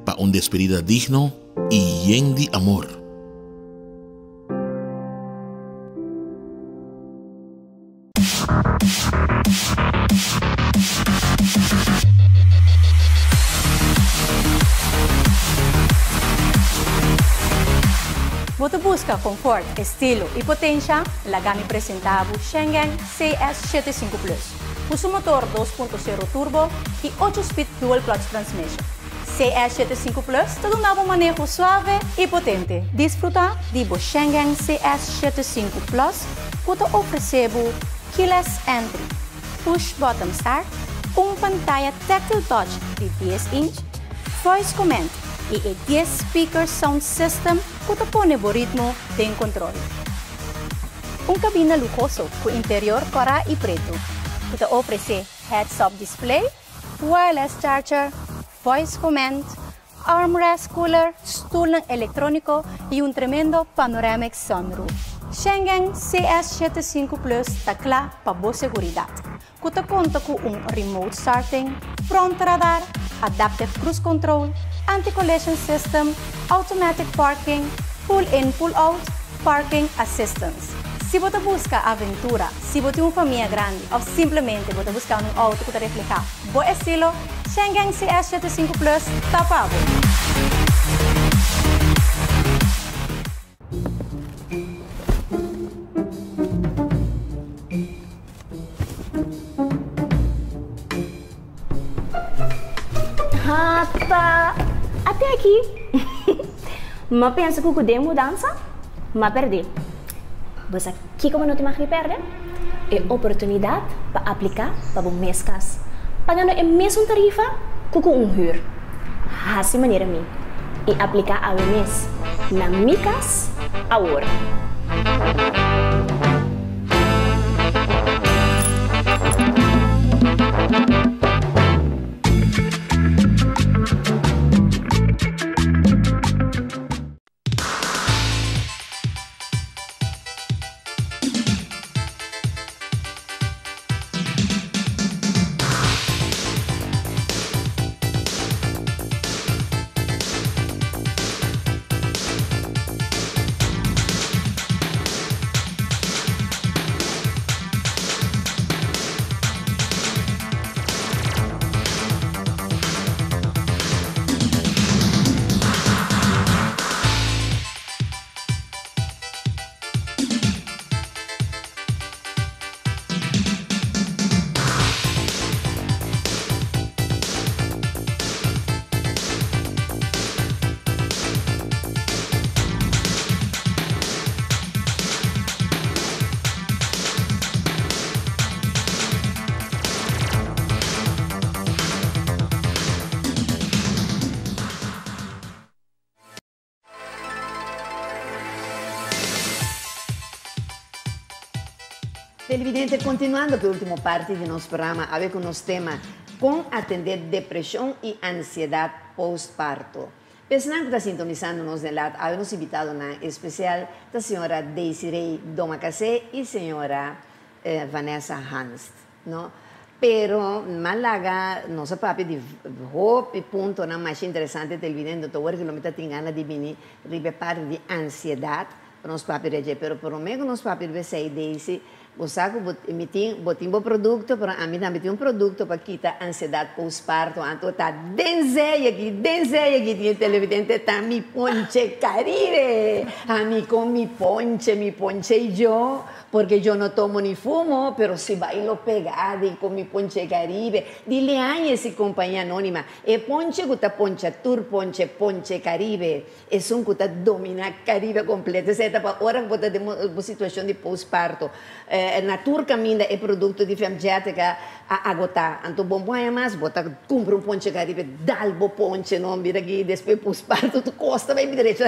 Pa un despedida digno i yen di amor. Bo ta buska konfort, estilo i potensha? Laga mi presentá bo Shengen CS 75 Plus, ku su motor 2.0 turbo i ocho speed dual clutch transmission. CS 75 Plus ta duna bo maneho suave i potente. Disfrutá di bo Shengen CS 75 Plus ku ta ofresé bo keyless entry, push button start, un pantaya tactile touch di dies inch, voice command i e dies speaker sound system ku ta pone bo ritmo den kontrol. Un kabina luhoso ku interior kòrá i pretu ku ta ofresé heads-up display, wireless charger, voice command, Armrest cooler, stulnan electronico y un tremendo panoramic sunroof. Schengen CS 75 Plus ta cla pa bo seguridad, cu ta conta cu un remote starting, front radar, adaptive cruise control, anti-collision system, automatic parking, pull in pull out, parking assistance. Si bo ta busca aventura, si bo tin un famia grandi of simplemente bo ta buscando un auto cu ta refleha Bo estilo, Schengen CS 75 Plus ta pa bo! Hata! Ate aki! M'a pensa ku ku den mudansa, m'a pèrdè. Bo sa kiko bo no tin mag di pèrdè? E oportunidat pa apliká pa bo mes kas, pagando e mesun tarifa ku ku un hür. Hasi manera mi i apliká awe mes na Mi Kas Awor! Televidente, continuando cu e ultimo parti di nos programa, awe cu nos tema, Con atende depresion y ansiedad postparto. P'esnan cu ta sintonisando nos den lat, awe nos invitadonan especial ta señora Desiree Domacassé y señora Vanessa Hanst. No, pero m'a laga nos a papia di hopi puntonan masha interesante televidente, ta wor cu lo mi ta tin gana di bini riba e parti di ansiedad pa nos papia riba dje, pero prome cu nos papia riba esey Daisy, bo sa cu bo mi tin bo tin bo producto pero ami tambe tin un producto pa kita ansiedad postparto, anto ta den zey aki, den zey aki tin e televidente ta mi ponche Caribe, ami con mi ponche, mi ponche y yo. Porque yo no tomo ni fumo, pero si bailo pegado y con mi ponche Caribe, di Leañez y Compañía Anónima, e ponche cu ta poncha tur ponche, ponche Caribe, esun cu ta domina Caribe completo. Esey ta pa ora cu bo ta den bo situacion di postparto. Na tur caminda e producto di Femgetica a agota. Anto bo bo haña mas, bo ta cumpra un ponche Caribe, dal bo ponche no, mira aki despues postparto tu cos ta bay derecho.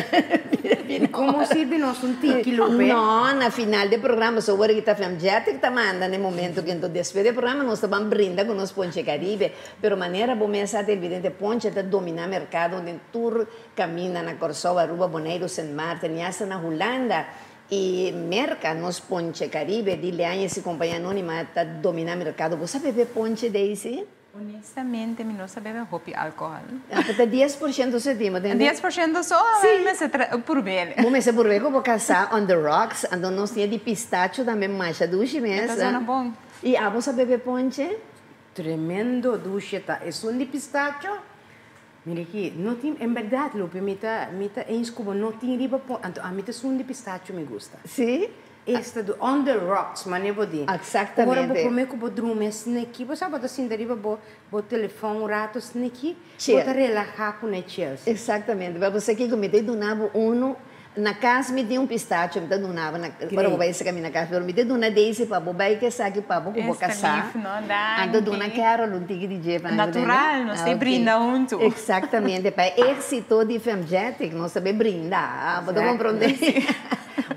I komo sirbi nos un tiki, Lupe? No, na final di e programa, so wor ki ta Femgetic ta manda na e momento ki anto despues di e programa nos ta ban brinda ku nos ponche Caribe. Pero manera bo mes sa ta evidente ponche ta domina merkado den tur kaminda na Kòrsou, Aruba, Boneiru, Sint Maarten i asta na Hulanda i Merka nos ponche Caribe di Leañez i Compañia Anonima ta domina merkado. Bo sa bebe ponche, Daisy? Honestamente, mi no sa bebe hopi alcohol. Ah, pero 10% so tin, 10% so, mi ta prob'é. Bo mester prob'é ku bo kasá on the rocks, anto nos tin di pistacho tambe masha dushi mes. Ta zona bon. I abo sa bebe ponche? Tremendo dushi ta. Esun di pistacho? Mira aki, no tin, en berdat, Lupe, mi ta eens ku no tin riba pon, anto ami ta esun di pistacho mi gusta. Si? Esta do on the rocks, manera bo di. Exactamente. Ora bo kome ku bo drumi sneki, bo sabi bo sinta riba bo telefòn un ratu sneki, Chill. Bo ta relahá ku ne chills. Exactamente. Pa bo ku mi ta dunabo uno na kas mi tin un pistacho, mi ta dunabo na ora bo bai na kas, pero mi ta duna Daisy pa bo bai ku esaki pa bo ku bo Esta kasá. lief, no? Danki. Anto duna Carol un tiki di dje pa Natural, nos ta brinda huntu. Exactamente, pa éksito di Femgetic, nos ta brinda, bo komprondé?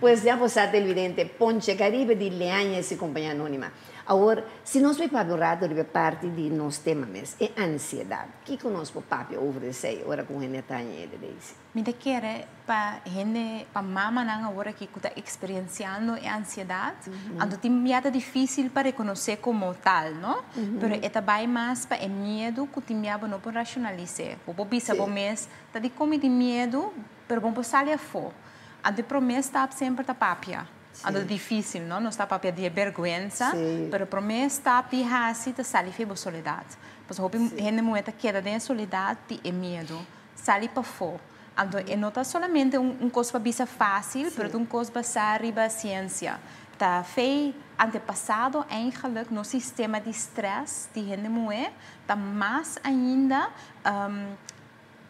Pues ya bo sa, televidente, Ponche Caribe di Leañez i Kompania Anónima. Awor, si nos bai papia un ratu di parti di nos tema mes, e ansiedat. Kiko nos por papia over esei, ora ku hende ta Daisy? Mi ta kere pa hende, pa mamanan awor aki ku ta eksperensiando e ansiedat, anto tin ya ta difísil pa rekonosé komo tal, no? Pero e ta bai mas pa e miedu ku tin ya bo no por rashonalisá. Bo bisa bo mes, ta di komo di miedu, pero bo por sali afó. Anto promé stap semper ta papia. Anto difísil, no? Nos ta papia di bèrgwensa, pero promé stap di hasi ta sali for di soledat. Pasobra hopi hende muhé ta keda den soledat di e miedu. Sali pafó. Anto, e no ta solamente un kos pa bisa fásil, pero un kos basá riba siensia. Ta for di antepasado eigenlijk nos sistema di stress di hende muhé ta mas ainda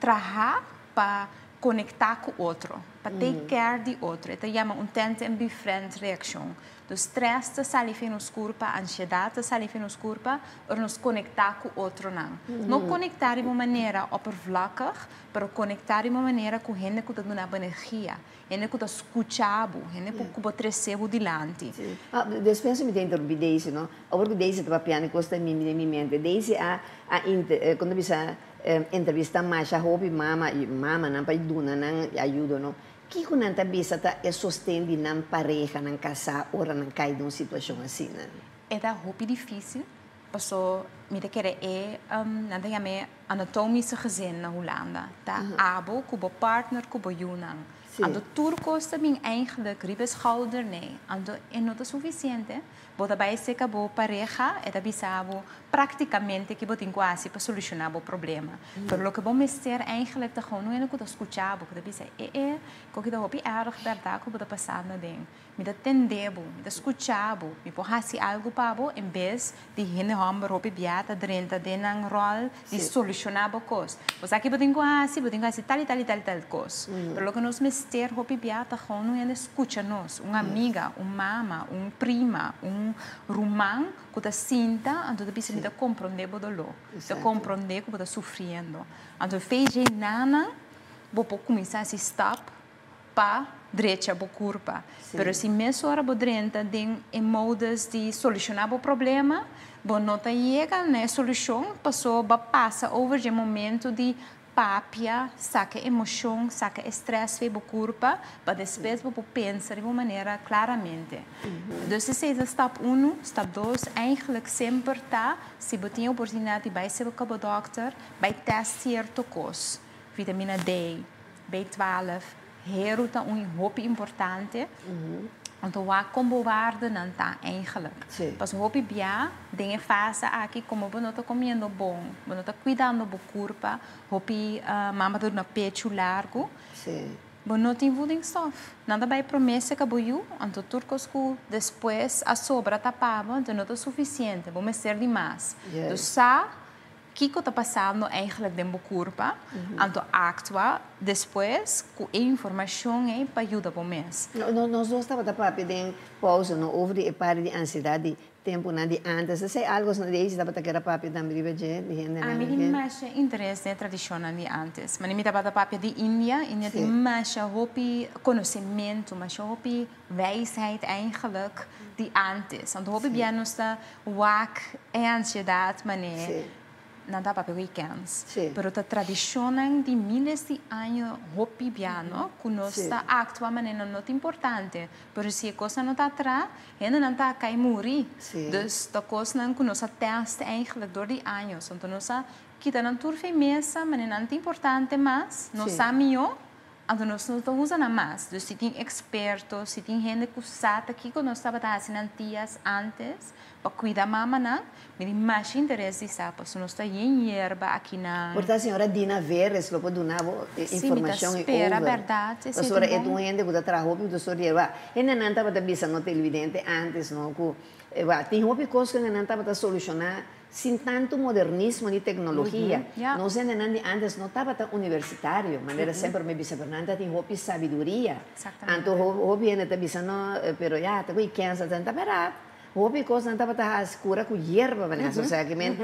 traha pa konektá ku otro, pa take care di otro. E ta yama un tend and befriend reakshon. Dus stress ta sali for di nos kurpa, ansiedat ta sali for di nos kurpa, ora nos konektá ku otronan. No konektá di un manera oppervlakkig, pero konektá di un manera ku hende ku ta duna energia, hende ku ta skucha bo, hende ku bo trese bo dilanti. Ah, despues mi ta interumpí Daisy, no? Awor ku Daisy ta papiando kos ta mi mente. Daisy a kuando bisa entrevistá masha hopi mama i mamanan pa duna nan ayudo, no? Kiko nan ta bisa ta e sosten di nan pareha, nan kasá, ora nan kai den un situashon asina, no? E ta hopi difísil. Paso mi ta kere e nan ta yam'é anatomische gezin na Hulanda. Ta abo ku bo partner ku bo yunan. Anto tur kos ta bin eigenlijk riba schouder nee. Anto e no ta sufisiente. Bo ta bai serka bo pareha e ta bisa bo práktikamente ku bo tin ku hasi pa solushoná bo problema. Pero loke bo mester eigenlijk ta gewoon un ku ta skucha bo, ku ta bisa e ku ta hopi erg berdat ku bo ta pasando den. Mi ta tende bo, mi ta skucha bo, mi por hasi algu pa bo en bes di hende hòmber hopi bia ta drenta den nan ròl di solushoná bo kos. Bo sa ki bo tin ku hasi, bo tin ku hasi tal i tal i tal i tal kos. Pero loke nos mester hopi bia ta gewoon un hende skucha nos, un amiga, un mama, un prima, un ruman ku ta sinta, anto ta bisa mi ta komprondé bo doló, ta komprondé ku bo ta sufriendo. Anto for di einan bo por kuminsá hasi stap pa drecha bo kurpa. Pero si mesora bo drenta den e modus di solushoná bo problema, bo no ta yega na e solushon, paso bo a pasa over e momento di papia, saka emoshon, saka stress for di bo kurpa, pa despues bo pensa di un manera klaramente. Dus esei ta stap 1, stap 2, eigenlijk semper ta, si bo tin oportunidat di bai serka bo dòkter, bai test sierto kos, vitamina D, B12, heru ta un hopi importante. Anto wak kon bo waardenan ta eigenlijk. Pas hopi bia den e fase aki komo bo no ta komiendo bon, bo no ta kuidando bo kurpa, hopi mama ta na pechu largu. Bo no tin voedingsstof. Nan ta bai promé serka bo yu, anto tur kos ku despues a sobra ta pa bo, anto no ta sufisiente, bo mester di mas. Dus sa kiko ta pasando eigenlijk den bo kurpa, anto aktua despues ku e informashon ei pa yuda bo mes. No, nos dos tabata papia den pousa, no, over di e parti di ansiedat di tempunan di antes. Esei algu na Daisy tabata kere papia tambe riba dje, di hende Ami tin masha interes den tradishonnan di antes. Ma mi tabata papia di India, India tin masha hopi konosementu, masha hopi wijsheid eigenlijk di antes. Anto hopi bia nos ta wak e ansiedat, manera. Nan ta papia weekends. Pero ta tradishonnan di miles di aña hopi bia, no? Ku nos ta aktua manera no ta importante. Pero si e kosnan no ta atra, hendenan ta kai muri. Dus ta kosnan ku nos a tèst eigenlijk dor di años. Anto nos a kita nan tur fei mesa manera nan ta importante mas, nos sa mihó. Anto nos no ta usa nan mas. Dus si tin eksperto, si tin hende ku sa ta kiko nos tabata hasi nan tias antes pa kuida mamanan, mi tin masha interes di sa pasobra nos ta yen yerba akinan. Por ta señora Dina Veres lo por duna bo informashon i over. Sí, mi ta spera bèrdat. Esei ta bon. Pasobra e ta un hende ku ta traha hopi ku ta sor yerba. Hendenan tabata bisa no televidente antes no ku tin hopi kos ku hendenan tabata solushoná Sin tantu modernismo ni teknologia, nos hendenan di ántes no tabata universitario, manera semper mi bisa, pero nan ta tin hopi sabiduria. Anto hopi hende ta bisa, no, pero ya, ta ku e kensa ta bèrdat. Hopi kos nan tabata hasi kura ku yerba, Vanessa. Osea ke men,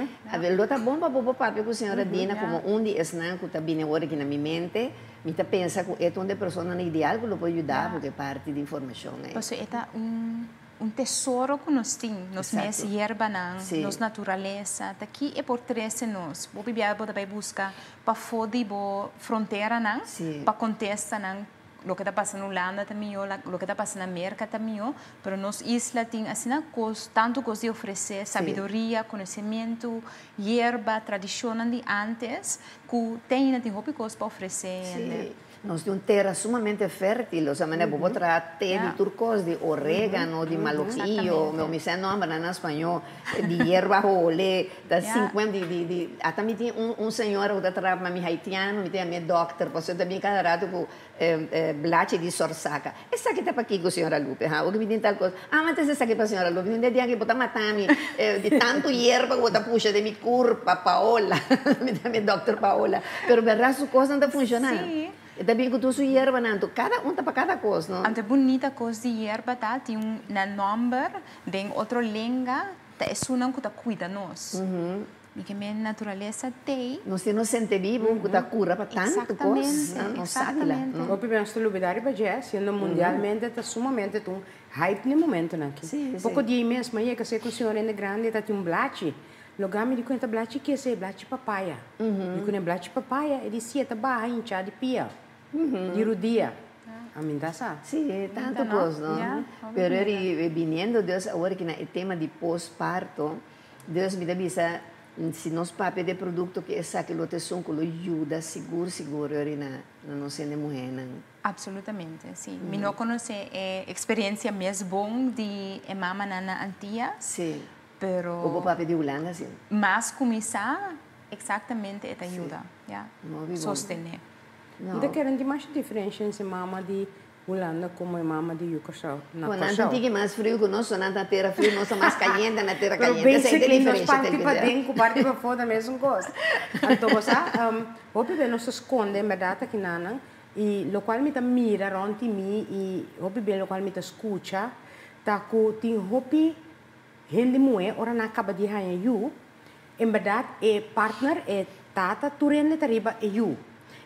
lo ta bon pa bo por papia ku señora Dina komo un di esnan ku ta bini awor aki na mi mente. Mi ta pensa ku e ta un di e personanan ideal ku lo por yuda bo ku e parti di informashon ei. Pasobra e ta un. Un tesoro ku nos tin, nos mes yerbanan, nos naturalesa, ta ki e por trese nos. Bo bibia bo ta bai buska pafó di bo fronteranan pa kontestanan loke ta pasa na Hulanda ta mihó, loke ta pasa na Merka ta mihó, pero nos isla tin asina kos, tantu kos di ofresé, sabiduria, konosementu, yerba, tradishonnan di ántes ku te ainda tin hopi kos pa ofresé hende. Nos tin un tera sumamente fértil, osea manera bo por traha te di tur kos, di orégano, di malojillo, mi sa e nòmbernan na spañó, di yerba hole, ta sinkuenta di di di, ata mi tin un un señora ku ta traha pa mi haitiano, mi ta yam'é dòkter, pasobra e ta bin kada rato ku blachi di sòrsaka. Esaki ta pakiko señora Lupe, ha? Oke mi tin tal kos, ah ma ta esaki pa señora Lupe, mi tin dia ke bo ta mata mi di tantu yerba ku bo ta pusha den mi kurpa, Paola, mi ta yam'é dòkter Paola. Pero bèrdat su kosnan ta funshoná. E ta bin ku tur su yerbanan, anto kada un ta pa kada kos, no? Anto e bunita kos di yerba ta tin un nan nòmber den otro lenga ta esunnan ku ta kuida nos. Mi ke men naturalesa tei. Nos tin nos sente bibu ku ta kura pa tantu kos, nos sabi la. Hopi bes nos ta lubida riba dje, siendo mundialmente ta sumamente ta un hype na e momentonan aki. Poko dia ei mes, mi a yega ser ku un señor hende grandi ta tin un blachi. Loga mi di kuenta blachi kese, e blachi papaya. Mi ku ne blachi papaya, e di si e ta baha hincha di pia, di rudia. Ami ta sa. Si, tantu kos, no? Pero eri biniendo dus awor aki na e tema di postparto, dus mi ta bisa si nos papia di e produkto ki esaki lo ta esun ku lo yuda sigur sigur eri na nos hende muhénan. Absolutamente, si. Mi no konosé e eksperensia mes bon di e mamanan na Antias. Si. Pero. Bo por papia di Hulanda si. Mas kuminsá, eksaktamente e ta yuda, ya. Sostené. Mi ta kere tin masha diferensha entre mama di Hulanda komo e mama di yu Kòrsou na Kòrsou. Nan ta tiki mas friu ku nos, so nan ta tera friu, nos ta mas kayente na tera Pero kayente. Esei ta e basically nos diferensha parti tel paden ku parti pafó ta mesun kos. Anto bo sa, hopi be nos ta skonde en bèrdat aki nanan i lokual mi ta mira rònt di mi i hopi be lokual mi ta skucha ta ku tin hopi Hende muhé ora nan a kaba di haña yu, en bèrdat e partner, e tata, tur hende ta riba e yu.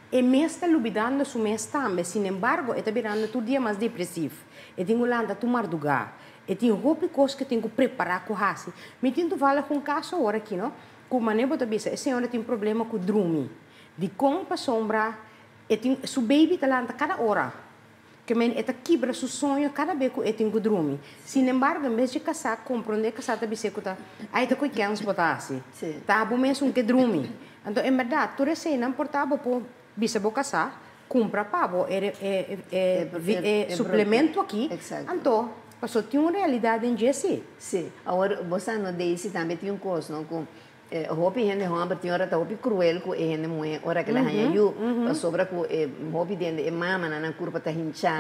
E mes ta lubidando su mes tambe, sinembargo e ta birando tur dia mas depresiv. E tin ku lanta tur mardugá. E tin hopi kos ku e tin ku prepará ku hasi. Mi tin toevallig un kaso awor aki no, ku manera bo ta bisa e señora tin problema ku drumi. Dikon? Pasobra e tin su baby ta lanta kada ora. Ke men e ta kibra su soño kada be ku e tin ku drumi. Sinembargo, en bes dje kasá komprondé, kasá ta bis'é ku ta ai ta koe kèns bo ta hasi. Ta abo mes un ke drumi. Anto, en bèrdat, tur eseinan por ta bo por bisa bo kasá kumpra pa bo e e suplemento aki. Anto, pasobra tin un realidat den dje sí. Sí. Awor, bo sa no, Daisy, tambe tin un kos, no, ku Hopi hende hòmber tin ora ta hopi kruel ku e hende muhé ora ku el a haña yu, pasobra ku e hopi dende e mamanan nan kurpa ta hinchá,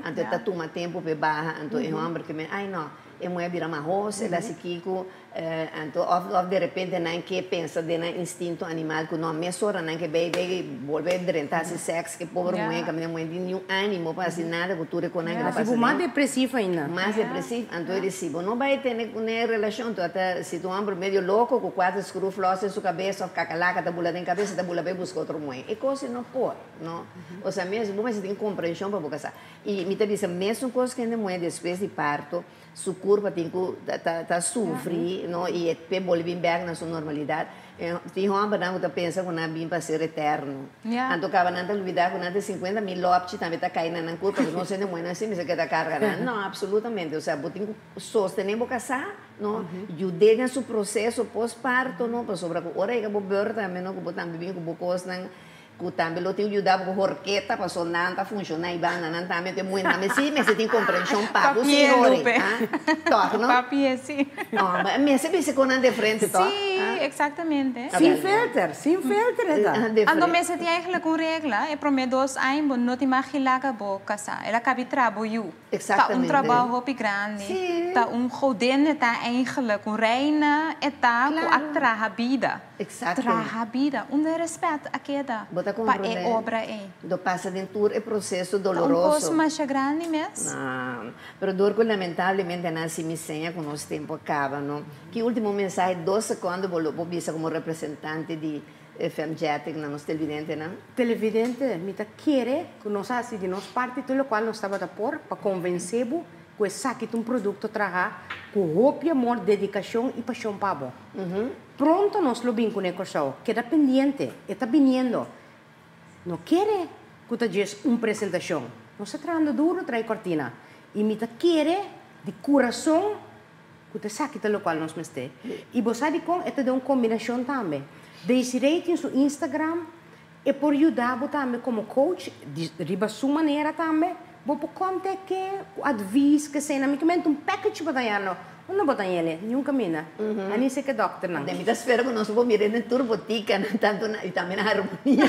anto e ta tuma tempu pa e baha, anto e hòmber ke men ai no, e muhé a bira mahos, el a hasi kiko, anto òf òf derepente nan ke pensa den nan instinto animal ku no mesora nan ke bai bai bolbe drenta hasi sèks ku e pober muhé, kaminda e muhé no tin niun ánimo pa hasi nada ku tur e konan ke ta pasa den. Mas depresivo ainda. Mas depresivo, anto e di si bo no bai tene kuné relashon, tu a ta si tu hòmber medio loko ku kuater skruflòs den su kabes òf kakalaka ta bula den kabes, e ta bula bai buska otro muhé. E kos ei no por, no. Osea mes bo mester tin komprenshon pa bo kasá. I mi ta bisa mesun kos ku hende muhé despues di parto, su kurpa tin ku ta ta sufri, no, i e p'e bolbe bin bèk na su normalidat. Tin hòmbernan ku ta pensa ku nan bin pa ser eterno. Anto kaba nan ta lubidá ku nan tin sinkuenta mil lòpchi tambe ta kai na nan kurpa. Ku nos hende muhénan si mester keda karga nan. No, apsolutamente. Osea, bo tin ku sostené bo kasá, no? Yud'é den su proseso postparto, no? Pasobra ku ora yega bo bùrt tambe, no? Ku bo tambe bin ku bo kosnan Ku tambe lo tin yuda bo ku horketa paso nan ta funshoná i banda nan tambe te muhé tambe si mester tin komprenshon pa bo si hori ah tòg no? Papia si. No ma mester bisa kon nan de frente tòg. Si eksaktamente. Sin filter sin filter e ta. Anto mester tin eigenlijk un regla e promé dos aña bo no tin mag laga bo kasá el a kabi traha bo yu. Ta un trabou hopi grandi. Ta un godin e ta eigenlijk, un reina e ta ku a traha bida. Traha bida. Unda e respet a keda pa e obra ei? Do pasa den tur e proseso doloroso. Ta un kos masha grandi mes. Pero dor ku lamentablemente nan hasi mi seña ku nos tempu a kaba, no? Ki ultimo mensahe, dos sekondo bo lo por bisa komo representante di Femjetic na nos televidentenan? Televidente, mi ta kere ku nos a hasi di nos parti tur lokual nos tabata por pa konvensé bo ku esaki ta un produkto trahá ku hopi amor, dedikashon i pashon pa bo. Pronto nos lo bin kuné Kòrsou. Keda pendiente, e ta biniendo. No kere ku ta djes un presentashon. Nos ta trahando duru trae kòrtina i mi ta kere di kurason Ku ta esaki ta lokual nos mester. I bo sa dikon? E ta den un kombinashon tambe. Desiree tin su Instagram, e por yuda bo tambe komo coach, di riba su manera tambe. Bo por kontak ke ku advis, kesena. Mi ke menti un package bo ta yano. Unda bo ta yele? Niun kaminda. A ni seke dòkternan. Mi ta spera ku nos por mira den tur botika nan, tantu na, i tambe na Harmonia.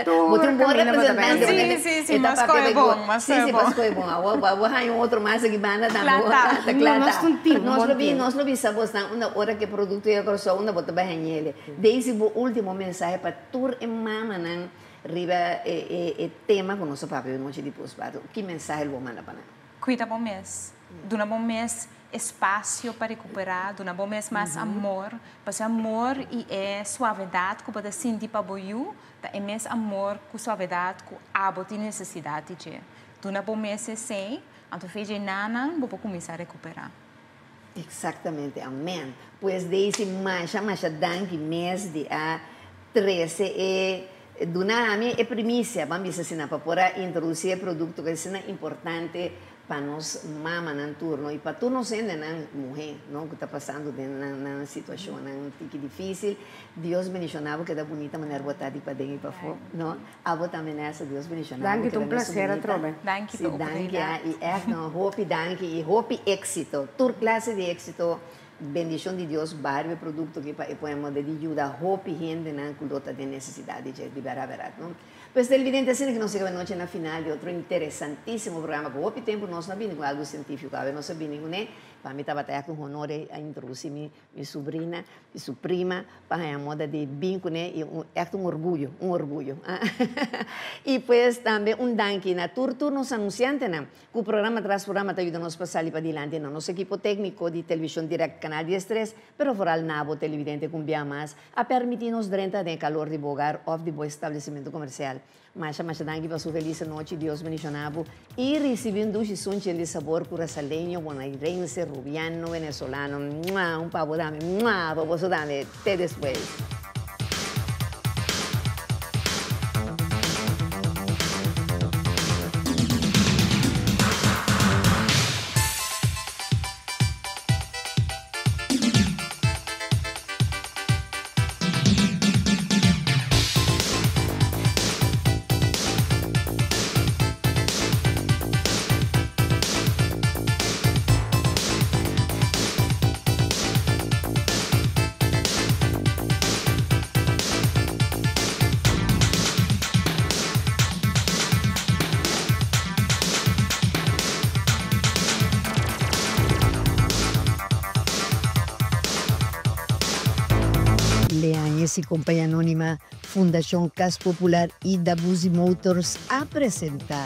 Bo tin un bon representante. Sí, sí, sí, mas koe bon, mas koe bon. Sí, sí, mas koe bon. Awor, awor haña un otro mas aki banda tambe. Kla ta. Kla ta. Nos ta un team, un bon team. Nos lo bisa bosnan unda ora ku e produkto yega Kòrsou, unda bo ta bai hañ'el. Daisy, bo último mensahe pa tur e mamanan riba e tema ku nos a papia anochi di postparto. Ki mensahe lo bo manda pa nan? Kuida bo mes. Duna bo mes espasio pa rekuperá, duna bo mes mas amor, pasobra amor i e suavedat ku bo ta sinti pa bo yu ta e mes amor ku suavedat ku abo tin nesesidat di dje. Duna bo mes esei, anto fe dje nanan bo por kuminsá rekuperá. Exactamente, amen. Pues Daisy masha masha danki mes di a trece e duna ami e primicia, ban bisa asina, pa por a introduci e producto cu asina importante pa nos mamanan tur no y pa tur nos hendenan muhe no cu ta pasando den nan nan situacionnan tiki dificil. Dios bendiciona bo keda bunita manera bo ta di paden y pafo no. Abo tambe Nessa Dios bendiciona bo Danki, ta keda un mesun placer bunita. atrobe. Danki Si pa danki oportunidad. ah y echt no hopi danki y hopi exito tur clase di exito bendicion di Dios bario e producto aki pa e poema de di yuda hopi hendenan cu lo ta den necesidad di dje di bera berat no. Pues televidente asina ki nos yega anochi na final di otro interesantisimo programa ku hopi tempu nos no a bini ku algu sientifiko awe nos a bini kuné pa mi tabata ègt un honor a introdusi mi mi subrina i su prima pa haña moda di bin kuné i un ègt un orguyo un orguyo i pues tambe un danki na tur tur nos anunsiantenan ku programa tras programa ta yuda nos pa sali padilanti na nos ekipo tékniko di Televishon Dirèkt Kanal 13 pero foral na bo televidente ku un bia mas A permití nos drenta den e kalor di bo hogar òf di bo establesimentu komersial. Masha masha danki pa su felis anochi, Dios bendishoná bo i risibí un dushi sunchi yen di sabor kurasaleño, bonairense, rubiano, venezolano. Mua! Un pa bo tambe, mua! Pa boso tambe. Te despues. Leañez y Compañía Anónima, Fundacion Cas Popular y Dabuzi Motors a presenta.